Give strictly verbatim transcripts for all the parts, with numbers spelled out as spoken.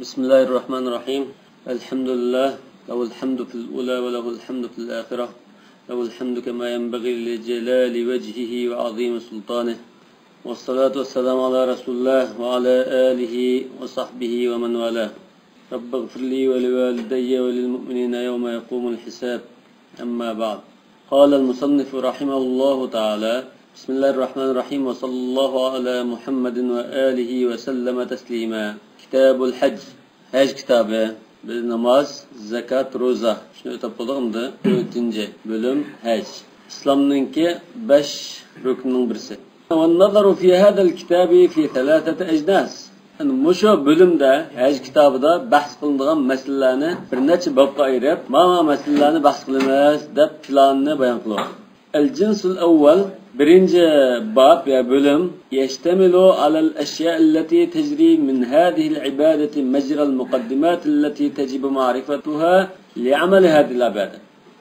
بسم الله الرحمن الرحيم. الحمد لله، له الحمد في الأولى وله الحمد في الآخرة، له الحمد كما ينبغي لجلال وجهه وعظيم سلطانه. والصلاة والسلام على رسول الله وعلى آله وصحبه ومن والاه. رب اغفر لي ولوالدي وللمؤمنين يوم يقوم الحساب. أما بعد. قال المصنف رحمه الله تعالى: بسم الله الرحمن الرحيم، وصلى الله على محمد وآله وسلم تسليما. كتاب الحج. ھەج كىتابى. بىز ناماز، زاكات، روزا، شۇنى ئۆتەپ بولدۇق. ئەمدى تۆتىنچى بۆلۈم ھەج. ئىسلامنىڭكى بەش رۇكنىنىڭ بىرسى. والنظر في هذا الكتاب في ثلاثة أجناس. يەنى مۇشۇ بۆلۈمدە، ھەج كىتابىدا بەھس قىلىنىدىغان مەسىلىلەرنى بىر نەچچە بابقا ئايرىپ، مانا مەسىلىلەرنى بەھس قىلىمىز دەپ پىلاننى بايان قىلىۋاتىدۇ. الجنس الأول، بىرىنچى باب يا بۆلۈم، يشتمل على الأشياء التي تجري من هذه العبادة مجرى المقدمات التي تجب معرفتها لعمل هذه العبادة.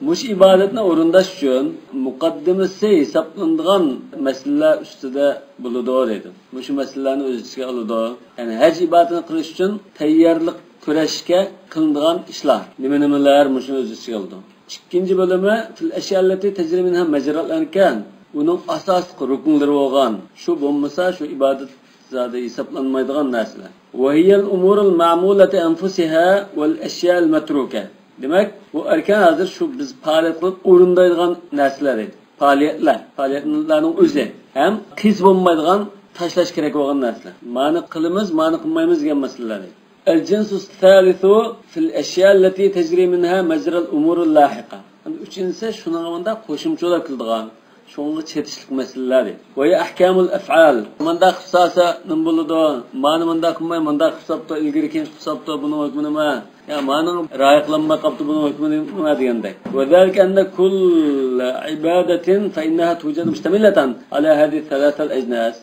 مۇشۇ ئىبادەتنى ئورۇنداش ئۈچۈن مۇقەددىمىسى ھېسابلىنىدىغان مەسىلىلەر ئۈستىدە بولىدۇ دەيدۇ. مۇشۇ مەسىلىلەرنى ئۆز ئىچىگە ئالىدۇ. يەنى ھەج ئىبادىتىنى قىلىش ئۈچۈن تەييارلىق كۆرۈشكە قىلىنىدىغان ئىشلار. نېمە نېمىلەر مۇشۇنى ئۆز ئىچىگە ئالىدۇ. ئىككىنچى بۆلۈمى في الأشياء التي تجري منها مجرى الأركان. ئۇنىڭ ئاساسلىق رۇكۇنلىرى بولغان، شۇ بولمىسا شۇ ئىبادەت زادى ھېسابلانمايدىغان نەرسىلەر. وهي الأمور المعمولة أنفسها والأشياء المتروكة. دېمەك، بۇ ئەركان ھازىر شۇ بىز پائالىيەت قىلىپ ئورۇندايدىغان نەرسىلەر ئىدى. پائالىيەتلەر، پائالىيەتلەرنىڭ ئۆزى ھەم قىلسا بولمايدىغان، تاشلاش كېرەك بولغان نەرسىلەر. مانى قىلىمىز، مانى قىلمايمىز دېگەن مەسىلىلەر ئىدى. الجنس الثالث في الأشياء التي تجري منها مجرى الأمور اللاحقة. ئۈچىنچىسى، شۇنىڭغا مۇنداق قوشۇمچىلار كېلىدىغان، شۇنىڭغا چېتىشلىق مەسىلىلەر. وهي أحكام الأفعال. مانداق قىلسا نېمە بولىدۇ؟ مانا مانداق قىلماي، مانداق قىلساپتۇ، ئىلگىرى كېيىن قىلساپتۇ، بۇنىڭ ھۆكمى نېمە؟ يا مانىڭ رىئايە قىلىنماي قاپتۇ، بۇنىڭ ھۆكمى نېمە دېگەندەك. وذلك أن كل عبادة فإنها توجد مشتملة على هذه الثلاثة الأجناس.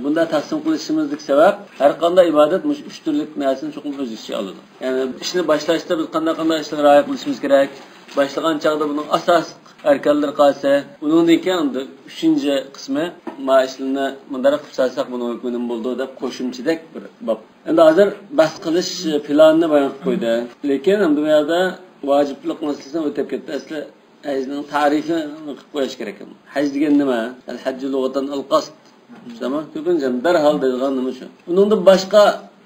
بۇنداق تەقسىم قىلىشىمىزدىكى سەۋەب، ھەر قانداق ئىبادەت مۇشۇ ئۈچ تۈرلۈك نەرسىنى چوقۇم ئۆز ئىچىگە ئالىدۇ. يەنى ئىشنى باشلاشتا بىز قانداق، قانداق ئىشلارغا رىئايە قىلىشىمىز كېرەك؟ باشلىغان چاغدا بۇنىڭ ئاساسلىق ئەركانلىرى قالسا، ئۇنىڭدىن كېيىن ئەمدى ئۈچىنچى قىسمى، ما ئىشلارنى مۇنداق قىلساق بۇنىڭ ھۆكمى نېمە بولىدۇ دەپ قوشۇمچىدەك بىر باب. ئەمدى ھازىر بەھس قىلىش پىلانىنى بايان قىلىپ قويدى. لېكىن ئەمدى بۇ يەردە ۋاجىپلىق مەسىلىسىنى ئۆتۈپ كەتتى. ئەسلى ھەجنىڭ تەرىپىنى قىلىپ قويۇش كېرەك. ھەج دېگەن نېمە؟ الحج لغة القصد. تامام. كۆپىنچە دەرھال دەيدىغان نېمە شۇ. ئۇنىڭدىن باشقا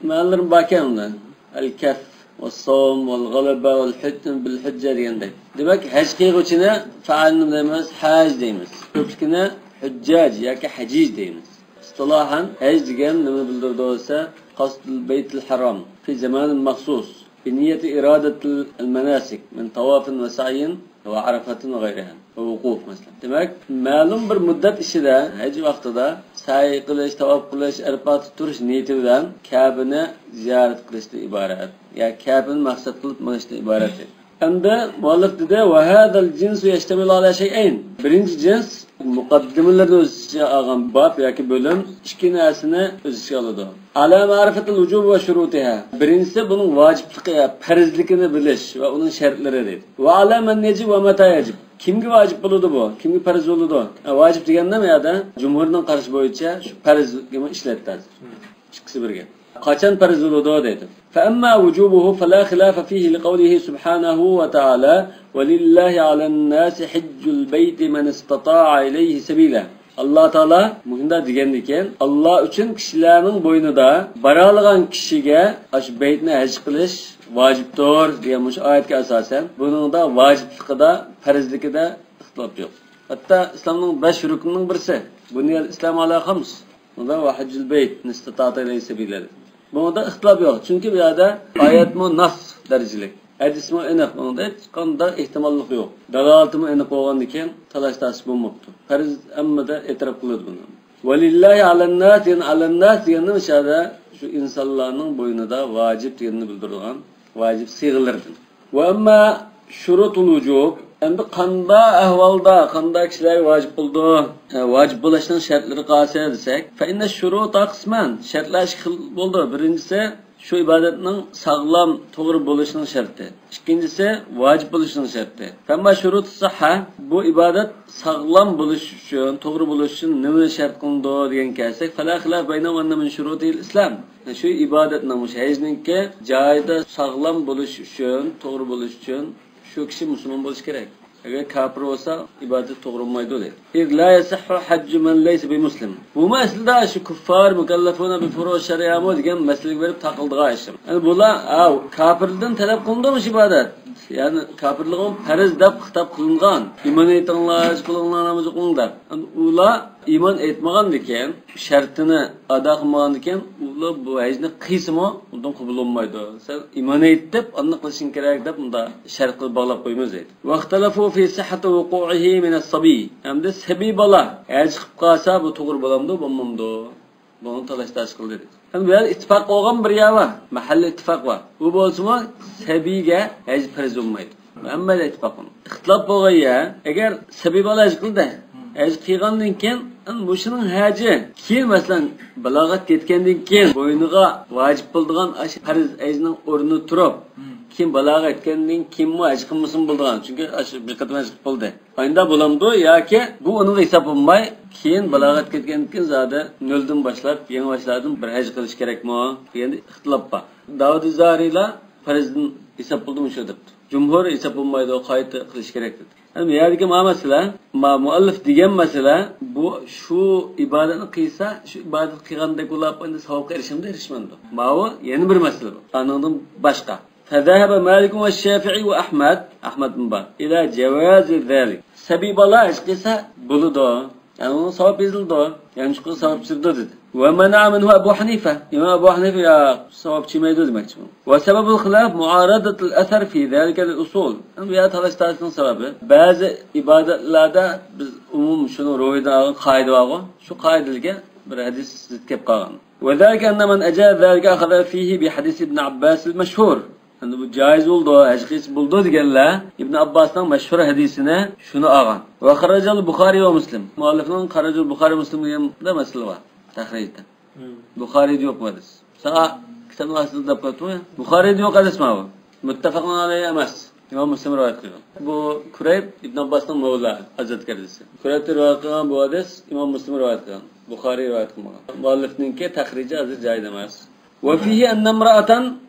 مەنىلىرى باركەن ئۇنىڭ. الكف والصوم والغلبة والحج بالحجة دېگەندەك. دېمەك، ھەج قىلغۇچىنى فائىلنى دەيمىز، ھاج دەيمىز. كۆپلۈكىنى ھۇججاج ياكى ھەجىج دەيمىز. ئىستىلاھەن ھەج دېگەن نېمە بىلدۈرىدۇ دېسە، قەسدۇل بەيتىل ھارام في زمان مخصوص بنية إرادة المناسك من طواف وسعي وعرفة وغيرها ووقوف، مەسىلەن. دېمەك، مەلۇم بىر مۇددەت ئىچىدە، ھەج ۋاقتىدا سەي قىلىش، تاۋاپ قىلىش، ئەرپاتتا تۇرۇش نىيىتى بىلەن كەبىنى زىيارەت قىلىشتىن ئىبارەت. يا كەبىنى مەقسەت قىلىپ مېڭىشتىن ئىبارەت. ئەمدى مۇئەللىف دېدى، وهذا الجنس يشتمل على شيئين. بىرىنچى جىنس مۇقەددىمىلەرنى ئۆز ئىچىگە ئالغان باب ياكى بۆلۈم ئىككى نەرسىنى ئۆز ئىچىگە ئالىدۇ. على معرفة الوجوب وشروطها. بىرىنچىسى بۇنىڭ ۋاجىپلىقى، پەرزلىكىنى بىلىش ۋە ئۇنىڭ شەرتلىرى دەيدۇ. وعلى من يجب ومتى يجب. كىمگە ۋاجىپ بولىدۇ بۇ؟ كىمگە پەرز بولىدۇ؟ ھە، ۋاجىپ دېگەندە بۇ يەردە جۇمھۇرنىڭ قارىشى بويىچە شۇ پەرزگىمۇ ئىشلەتتى ھازىر. ئىككىسى بىرگە. قاچان پەرز بولىدۇ دەيدۇ. فأما وجوبه فلا خلاف فيه لقوله سبحانه وتعالى: ولله على الناس حج البيت من استطاع إليه سبيلا. ئاللا تائالا مۇشۇنداق دېگەندىكىن، ئاللا ئۈچۈن كىشىلەرنىڭ بوينىدا، بارالىغان كىشىگە ئاشۇ بەيتنى ھەج قىلىش ۋاجىپتۇر دېگەن مۇشۇ ئايەتكە ئاساسەن، بۇنىڭدا ۋاجىپلىقىدا، پەرزلىكىدە ئىختىلاپ يوق. ھەتتا ئىسلامنىڭ بەش رۇكنىنىڭ بىرسى. بۇنيەل ئىسلام ئالا خامس. ئۇندا ۋە ھەججۇل بەيت، مەنىستەتاء ئىلەيھى سەبىلا. بۇنىڭدا ئىختىلاپ يوق، چۈنكى بۇ يەردە ئايەتمۇ ناس دەرىجىلىك، ھەدىسمۇ ئېنىق، بۇنىڭدا ھېچقانداق ئېھتىماللىق يوق. دالالىتىمۇ ئېنىق بولغاندىكىن تالاش-تارتىش بولماپتۇ. پەرز ھەممىدە ئېتىراپ قىلىدۇ بۇنى. ۋەلىللاھى ئالەنناس دېگەن، ئالەنناس دېگەننىڭ ئىچىدە شۇ ئىنسانلارنىڭ بوينىدا ۋاجىپ دېگەننى بىلدۈرىدىغان ۋاجىپ سىيغىلىرىدىن. ۋە ئەمما شۇرۇتۇل ۋۇجۇب، ئەمدى قانداق ئەھۋالدا، قانداق كىشىلەرگە ۋاجىپ بولىدۇ، ھە، ۋاجىپ بولۇشنىڭ شەرتلىرى قالسا دېسەك، فەئىننە شۇرۇتا قىسمان، شەرتلەر ئىككى خىل بولىدۇ. بىرىنچىسى، شۇ ئىبادەتنىڭ ساغلام، توغرا بولۇشىنىڭ شەرتى. ئىككىنچىسى، ۋاجىپ بولۇشىنىڭ شەرتى. فەمما شۇرۇتۇ سىھھە، بۇ ئىبادەت ساغلام بولۇش ئۈچۈن، توغرا بولۇش ئۈچۈن نېمە شەرت قىلىنىدۇ دېگەنگە كەلسەك، فەلا خىلاف بەينەھۇم ئەننە مىن شۇرۇتىھىل ئىسلام. شۇ ئىبادەتنىڭ، مۇشۇ ھەجنىڭكى جايىدا ساغلام بولۇش ئۈچۈن، توغرا بولۇش ئۈچۈن شۇ كىشى مۇسۇلمان بولۇشى كېرەك. ئەگەر كاپىر بولسا، ئىبادىتى توغرا بولمايدۇ دەيدۇ. إذ لا يصح حج من ليس بمسلم. بۇمۇ ئەسلىدە شۇ كۇففار مۇكەللەفۇنە بىفۇرۇئىش شەرىئەمۇ دېگەن مەسىلىگە بېرىپ تاقىلىدىغان ئىش. يەنى بۇلار، ھە، كاپىرلىقتىن تەلەپ قىلىنىدۇ مۇشۇ ئىبادەت. يەنى كاپىرلىقىمۇ پەرز دەپ خىتاب قىلىنغان. ئىمان ئېيتىڭلار، ھەج قىلىڭلار، ناماز ئوقۇڭ دەپ. يەنى ئۇلار ئىمان ئېيتمىغاندىكىن، شەرتىنى ئادا قىلمىغاندىكىن، ئۇلار بۇ ھەجنى قىلسىمۇ ئۇنىڭدىن قوبۇل بولمايدۇ. سەن ئىمان ئېيتىپ، ئاندىن قىلىشىڭ كېرەك دەپ، مۇنداق شەرت قىلىپ باغلاپ قويىمىز دەيدۇ. واختلفوا في صحة وقوعه من الصبي. ھەمدە سەبىي بالا ھەج قىلىپ قالسا، بۇ توغرا بولامدۇ، بولمامدۇ؟ بۇنى تالاش-تارتىش قىلدى دەيدۇ. ھەم بۇ يەردە ئىتتىپاق بولغان بىر يەر بار، مەھەللە ئىتتىپاق بار. ئۇ بولسىمۇ سەبىيگە ھەج پەرز بولمايدۇ. ھەممىدە ئىتتىپاق بولغان. ئىختىلاپ بولغان يەر، ئەگەر سەبىي بالا ھەج قىلدى، ھەج قىلغاندىن كېيىن، مۇشۇنىڭ ھەجى كېيىن، مەسىلەن، بالاغەتكە يەتكەندىن كېيىن بوينىغا ۋاجىپ بولىدىغان ئاشۇ پەرز ھەجنىڭ ئورنىدا تۇرۇپ، كېيىن بالاغەتكە يەتكەندىن كېيىنمۇ ھەج قىلمىسىمۇ بولىدىغان، چۈنكى ئاشۇ بىر قېتىم ھەج قىلىپ بولدى. ئاينىدا بولامدۇ ياكى بۇ ئۇنىڭغا ھېساب بولماي، كېيىن بالاغەتكە يەتكەندىن كېيىن زادى نۆلدىن باشلاپ، يېڭى باشلاردىن بىر ھەج قىلىش كېرەكمۇ دېگەندە ئىختىلاپ بار. داۋۇد زاھىرىيلار پەرزدىن ھېساب بولدى مۇشۇ دەپتۇ. جۇمھۇر ھېساب بولمايدۇ، قايتا قىلىش كېرەك دېدى. يەنى بۇ يەردىكى مانا مەسىلە، ما-، مۇئەللىپ دېگەن مەسىلە، بۇ شۇ ئىبادەتنى قىلسا، شۇ ئىبادەت قىلغاندەك بولۇپ، ئەمدى ساۋابقا ئېرىشەمدۇ، ئېرىشمەمدۇ؟ ماۋۇ يەنە بىر مەسىلە بۇ. ئانىڭدىن باشقا. فذهب مالك والشافعي وأحمد، ئەھمەدمۇ بار، إلى جواز ذلك. سەبىي بالا ھەج قىلسا بولىدۇ. يەنى ئۇنىڭ ساۋاب يېزىلىدۇ. يەنى چوقۇم ساۋاب چىقىدۇ دېدى. ومنع منه أبو حنيفة. ئىمام ئەبۇ ھەنىفە، ياق، ساۋاب چىقمايدۇ دېمەكچى بۇ. وسبب الخلاف معارضة الأثر في ذلك للأصول. بۇ يەردە تالاش-تارتىشنىڭ سەۋەبى، بەزى ئىبادەتلەردە بىز ئومۇم شۇنىڭ روھىدىن ئالغان قائىدە بارغۇ، شۇ قائىدىلەرگە بىر ھەدىس زىت كېلىپ قالغان. وذلك أن من أجاز ذلك أخذ فيه بحديث ابن عباس المشهور. ئەمدى بۇ جايىز بولىدۇ، ھەج قىلسا بولىدۇ دېگەنلەر ئىبن ئابباسنىڭ مەشھۇر ھەدىسىنى شۇنى ئالغان. وخرجه البخاري ومسلم. مۇئەللىپنىڭ خرجه البخاري ومسلم دېگەندە مەسىلە بار. تەخرىجدە. بۇخارىدا يوق بۇ ھەدىس. ساڭا كىتابنىڭ ئاستىدا دەپ قويۇپتۇ. بۇخارىدا يوق ھەدىس ماۋۇ. مۇتتەفەقۇن ئەلەيھى ئەمەس. ئىمام مۇسلىم رىۋايەت قىلغان. بۇ كۇرەيب ئىبن ئابباسنىڭ مەۋلا، ئازادكارى. كۇرەيبتىن رىۋايەت قىلغان بۇ ھەدىس ئىمام مۇسلىم رىۋايەت قىلغان. بۇخارى رىۋايەت قىلمىغان. مۇئەللىپنىڭكى تەخرىجى ھازىر جايىدا ئەمەس. وفيه أن امرأة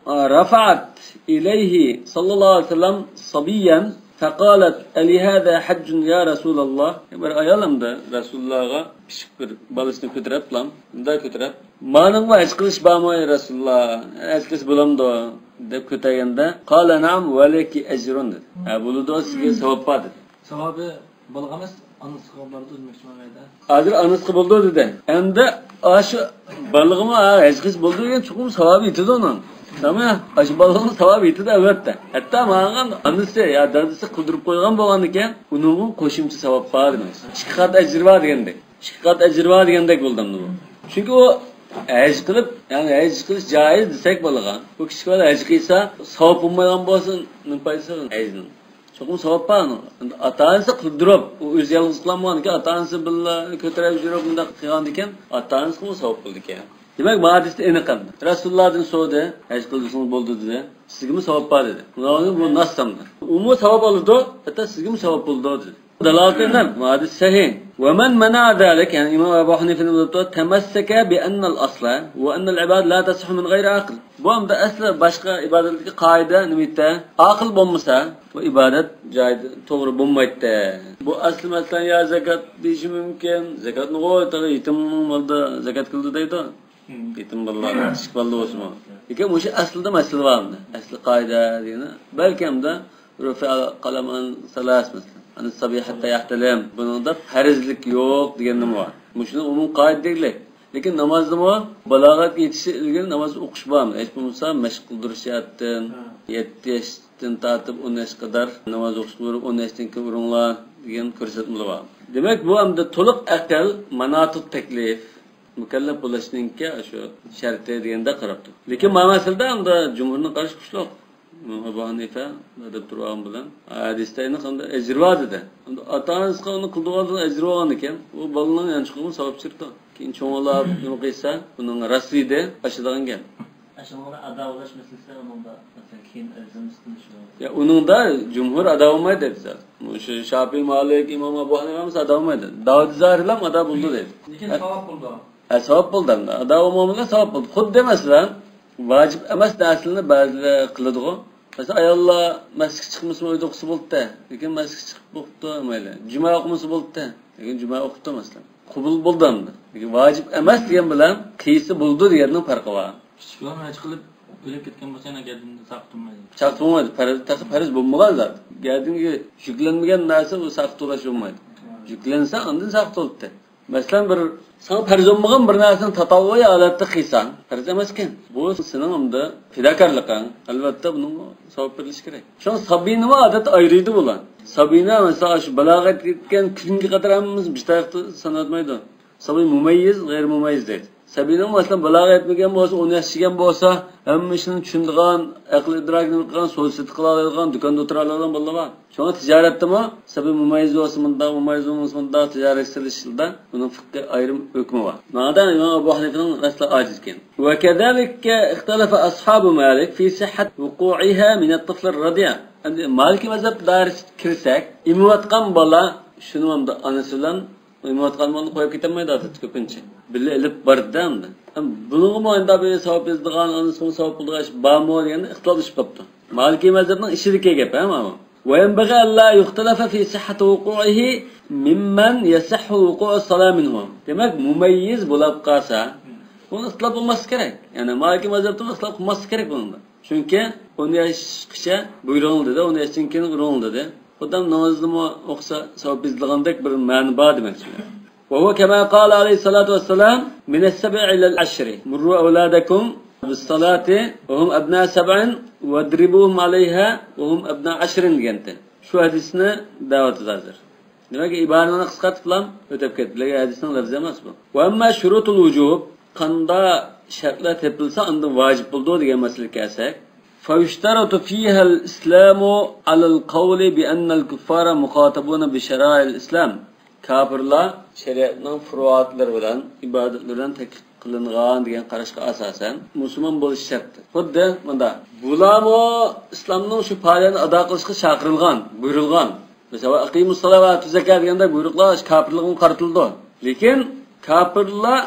رفعت إليه صلى الله عليه وسلم صبيا فقالت ألهذا حج يا رسول الله؟ بىر ئايال ئەمدى رەسۇلۇللاغا كىچىك بىر بالىسىنى كۆتۈرۈپلا، مۇنداق كۆتۈرۈپ، مانىڭمۇ ھەج قىلىش بارمۇ، ئەي رەسۇلۇللا؟ ھەج قىلسا بولامدۇ؟ دەپ كۆتۈرگەندە، قال نعم ولك أجر دېدى. ھە، بولىدۇ، سىزگە ساۋاب بار دېدى. ساۋابى بالىغا ئەمەس، ئانىسىغا بارىدۇ دېمەكچىمەن بۇ يەردە. ھازىر ئانىسىغا بولىدۇ دېدى. ئەمدى ئاشۇ بالىغىمۇ، ھە، ھەج قىلسا بولىدۇ دېگەن چوقۇم ساۋابى يېتىدۇ ئۇنىڭ. تامام. ئاشۇ بالىغىمۇ ساۋابى يېتىدۇ، ئەلۋەتتە. ھەتتا ماڭغان ئانىسى يا دادىسى قىلدۇرۇپ قويغان بولغاندىكىن، ئۇنىڭغا قوشۇمچە ساۋاب بار دېمەك. ئىككى قات ئەجرى بار دېگەندەك. ئىككى قات ئەجرى بار دېگەندەك بولدى ئەمدى بۇ. چۈنكى ئۇ ھەج قىلىپ، يەنى ھەج قىلىش جايىز دېسەك بالىغا، بۇ كىچىك بالا ھەج قىلسا، ساۋاب بولمايدىغان بولسا، نېمە پايدىسى بار ھەجنىڭ؟ چوقۇم ساۋاب بار ئۇنىڭ. ئەمدى ئاتا-ئانىسى قىلدۇرۇپ، ئۇ ئۆزى يالغۇز قىلالمىغاندىكىن، ئاتا-ئانىسى بىللە كۆتۈرۈپ يۈرۈپ، مۇنداق قىلغاندىكىن، ئاتا-ئانىسىغىمۇ ساۋاب بولىدىكەن. دېمەك، بۇ ھەدىستە ئېنىق ئەمدى. رەسۇلۇللادىن سورىدى، ھەج قىلسىڭىز بولىدۇ دېدى. سىزگىمۇ ساۋاب بار دېدى. بۇنىڭ بۇ ناس ئەمدى. ئۇمۇ ساۋاب ئالىدۇ، ھەتتا سىزگىمۇ ساۋاب بولىدۇ دېدى. دالالىتى نېمە؟ بۇ ھەدىس سەھىھ. ومن منع ذلك، يەنى ئىمام ئەبۇ ھەنىفە نېمە دەپتۇ؟ تمسك بأن الأصل وأن العبادة لا تصح من غير عاقل. بۇ ئەمدى ئەسلى باشقا ئىبادەتتىكى قائىدە نېمە ئىدى؟ ئاقىل بولمىسا، بۇ ئىبادەت جايىدا توغرا بولمايتتى. بۇ ئەسلى مەسىلەن، يا زاكات دېيىشى مۇمكىن. زاكاتنىغۇ تېخى يېتىمنىڭ مالىدا زاكات قىلىدۇ دەيدۇ. يېتىم بالىلار، كىچىك بالىلار بولسىمۇ. لېكىن مۇشۇ ئەسلىدە مەسىلە بار ئەمدى. ئەسلى قائىدە دېگىنى. بەلكى ئەمدى رفع القلم عن ثلاث مەسىلەن. عن الصبي حتى يحتلم. بۇنىڭدا پەرزلىك يوق دېگەن نېمە بار؟ مۇشۇنى ئومۇمىي قائىدە دېگۈلۈك. لېكىن نامازدىمۇ بالاغەتكە يېتىشى ئىلگىرى ناماز ئوقۇش بارمۇ؟ ھېچ بولمىسا مەشىق قىلدۇرۇش جەھەتتىن، يەتتە ياشتىن تارتىپ ئون ياشقا قەدەر ناماز ئوقۇشقا بۇيرۇپ، ئون ياشتىن كېيىن ئۇرۇڭلار دېگەن كۆرسەتمىلەر بار. دېمەك، بۇ ئەمدى تولۇق ئەقىل ماناتۇت تەكلىف، مۇكەللەپ بولۇشنىڭكى شۇ شەرتى دېگەندە قاراپتۇ. لېكىن مانا مەسىلىدە ئەمدى جۇمھۇرنىڭ قارىشى كۈچلۈك. ئەبۇ ھەنىفە دەپ تۇرغان بىلەن، ھەدىستە ئېنىق ئەمدى ئەجرى بار دېدى. ئەمدى ئاتا-ئانىسىغا ئۇنى قىلدۇرغاندىن ئەجرى بولغان ئىكەن، ئۇ بالىنىڭ يانچۇقىغىمۇ ساۋاب چىقىدۇ. كېيىن چوڭلاپ نېمە قىلسا، ئۇنىڭ رەسىدى ئاشىدىغان گەپ. ئاشۇنىڭدا ئادا بولۇش مەسىلىسى ئۇنىڭدا، مەسىلەن، كېيىن ئەرزىمىسىدىن شۇ. يا، ئۇنىڭدا جۇمھۇر ئادا بولمايدۇ دەيدۇ. شۇ شاپىي، مالىك، ئىمام ئەبۇ ھەنىفە ھەممىسى ئادا بولمايدۇ. داۋۇد زاھىرلام ئادا بولدى دەيدۇ. لېكىن ھە، ساۋاب بولدى. ھە، ساۋاب بولدى ئەمدى. ئادا بولمىغان بىلەن ساۋاب بولدى. خۇددى مەسىلەن، ۋاجىپ ئەمەس نەرسىلەرنى بەزىلەر قىلىدىغۇ. مەسىلەن، ئاياللار مەسچىتكە چىقمىسىمۇ ئۆيدە ئوقۇسا بولدى. لېكىن مەسچىتكە چىقىپ ئوقۇپتۇ، مەيلى. جۈمە ئوقۇمىسا بولدى. لېكىن جۈمە ئوقۇپتۇ، مەسىلەن. قوبۇل بولدى ئەمدى. لېكىن ۋاجىپ ئەمەس دېگەن بىلەن قىلسا بولىدۇ دېگەننىڭ پەرقى بار. كىچىك بالىنى ھەج قىلىپ ئۆلۈپ كەتكەن بولسا، يەنە گەردىنىدىن ساقىت بولمايدۇ. ساقىت بولمايدۇ. پەرز، تەخسە پەرز بولمىغان زات. گەردىنگە يۈكلەنمىگەن نەرسە ئۇ ساقىت بولۇش بولمايدۇ. يۈكلەنسە، ئاندىن ساقىت بولىدۇ. مەسىلەن، بىر ساڭا پەرز بولمىغان بىر نەرسىنى تاتاۋۇي ھالەتتە قىلساڭ، پەرز ئەمەسكەن. بۇ سېنىڭ ئەمدى پىداكارلىقىڭ. ئەلۋەتتە، بۇنىڭغا ساۋاب بېرىلىشى كېرەك. شۇڭا سابىينىمۇ ئادەتتە ئايرىيدۇ بۇلار. سابىينى، مەسىلەن، شۇ بالاغەت يەتكەن كۈنگە قەدەر ھەممىمىز بىر تەرەپتە ساناتمايدۇ. سابىي مۇمەييىز، غەيرىي مۇمەييىز دەيدۇ. سەبىينىڭ، مەسىلەن، بالاغەت يەتمىگەن بولسا، ئون ياشقا كەلگەن بولسا، ھەممە ئىشنى چۈشىنىدىغان، ئەقىل ئىدراكىنى قىلغان، سودا سېتىق قىلالايدىغان، دۇكاندا ئولتۇرالايدىغان بالىلار بار. شۇڭا تىجارەتتىمۇ سەبىي مۇمەييىز بولسا مۇنداق، مۇمەييىز بولمىسا مۇنداق، تىجارەت سېلىشىدا بۇنىڭ فىقھىي ئايرىم ھۆكمى بار. ماڭىدا ئىمام ئەبۇ ھەنىفىنىڭ رەسلى ئاجىزكەن. وكذلك اختلف أصحاب مالك في صحة وقوعها من الطفل الرضيع. ئەمدى مالىكىي مەزھەپ دائىرىسىگە كىرسەك، ئېمىۋاتقان بالا شۇنىڭ ئانىسى بىلەن ئېمىۋاتقان بالىنى قويۇپ كېتەلمەيدۇ ئادەتتە كۆپىنچە. بىللە ئېلىپ بارىدۇ ئەمدى. ھەم بۇنىڭغىمۇ ئەمدى بىر ساۋاب يېزىدىغان، ئانىسىغىمۇ ساۋاب قىلىدىغان ئىش بارمۇ دېگەندە ئىختىلاپلىشىپ قاپتۇ. مالىكىي مەزھەپنىڭ ئىچىدىكى گەپ، ھە، ماۋۇ. وينبغي ألا يختلف في صحة وقوعه ممن يصح وقوع الصلاة منه. دېمەك، مۇمەييىز بولاپ قالسا، بۇنى ئىختىلاپ بولماسلىقى كېرەك. يەنى مالىكىي مەزھەپتىمۇ ئىختىلاپ قىلماسلىقى كېرەك بۇنىڭدا. چۈنكى ئون ياشقىچە بۇيرۇڭ دېدى، ئون ياشتىن كېيىن ئۇرۇڭ دېدى. خۇددى نامازنىمۇ ئوقۇسا ساۋاب يېزىلغاندەك بىر مەنە بار دېمەكچى. وهو كما قال عليه الصلاة والسلام: من السبع إلى العشر مروا أولادكم بالصلاة وهم أبناء سبع واضربوهم عليها وهم أبناء عشر دېگەنتى. شۇ ھەدىسنى دەۋاتىدۇ ھازىر. دېمەك، ئىبارىنى قىسقارتىپلا ئۆتۈپ كەتتى. لېكىن ھەدىسنىڭ لەپزى ئەمەس بۇ. وأما شروط الوجوب، قاندا شەرتلەر تېپىلسا، ئاندىن ۋاجىپ بولىدۇ دېگەن مەسىلىگە كەلسەك، فيشترط فيها الإسلام على القول بأن الكفار مخاطبون بشرائع الإسلام. كاپىرلار شەرىئەتنىڭ فۇرۇئاتلىرى بىلەن، ئىبادەتلىرى بىلەن تەكلىپ قىلىنغان دېگەن قاراشقا ئاساسەن، مۇسۇلمان بولۇش شەرتتۇر. خۇددى مۇنداق، بۇلارمۇ ئىسلامنىڭ شۇ پائالىيەتنى ئادا قىلىشقا چاقىرىلغان، بۇيرۇلغان. مەسىلەن، ۋە ئەقىمۇس سالا ۋە ئاتۇز زاكا دېگەندەك بۇيرۇقلار كاپىرلىققا قارىتىلىدۇ. لېكىن كاپىرلار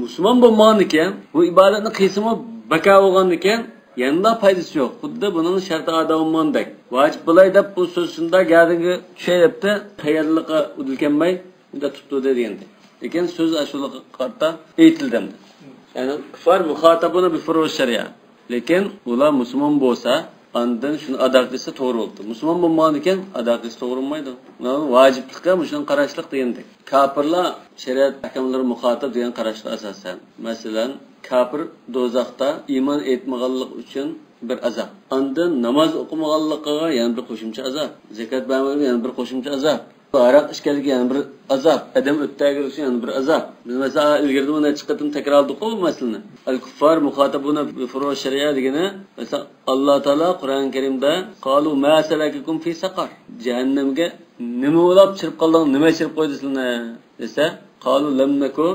مۇسۇلمان بولمىغاندىكىن، بۇ ئىبادەتنى قىلسىمۇ بىكار بولغاندىكىن، يەنىلا پايدىسى يوق. خۇددى بۇنىڭ شەرتى ئادا بولمىغاندەك. ۋاجىپ بولاي دەپ بۇ سۆز شۇنداق گەدىنگە چۈشەي دەپتۇ، تەييارلىققا ئۇدۇل كەلمەي، مۇنداق تۇتۇپ تۇردى دېگەندى. لېكىن سۆز ئاشۇلارغا قارىتا ئېيتىلدى ئەمدى. يەنى كۇففار مۇخاتابۇنە بىفۇرۇئۇش شەرىئە. لېكىن ئۇلار مۇسۇلمان بولسا، ئاندىن شۇنى ئادا قىلسا توغرا بولىدۇ. مۇسۇلمان بولمىغاندىكىن ئادا قىلسا توغرا بولمايدۇ. ئۇلارنىڭ ۋاجىپلىقى مۇشۇنىڭغا قاراشلىق دېگەندەك. كاپىرلار شەرىئەت ئەھكاملىرى مۇخاتاب دېگەن قاراشقا ئاساسەن. مەسىلەن، كاپىر دوزاختا ئىمان ئېيتمىغانلىقى ئۈچۈن بىر ئازاب. ئاندىن ناماز ئوقۇمىغانلىقىغا يەنە بىر قوشۇمچە ئازاب. زەكات بەرمىگەنلىكى يەنە بىر قوشۇمچە ئازاب. ھاراق ئىچكەنلىكى يەنە بىر ئازاب. ئادەم ئۆتتەگۈزۈشى يەنە بىر ئازاب. بىز مەسىلەن ئىلگىرىدىمۇ نەچچە قېتىم تەكرارلىدۇققۇ بۇ مەسىلىنى. ئەل كۇففار مۇخاتابۇنە بىفۇرۇئۇش شەرىئە دېگىنى، مەسىلەن، ئاللا تائالا قۇرئان كەرىمدە، قالۇ ما سەلەكەكۇم فى سەقەر. جەھەننەمگە نېمە بولاپ چىرىپ قالدىڭ، نېمە چىرىپ قويدى سىلىنى دېسە، قالۇ لەم نەكۇ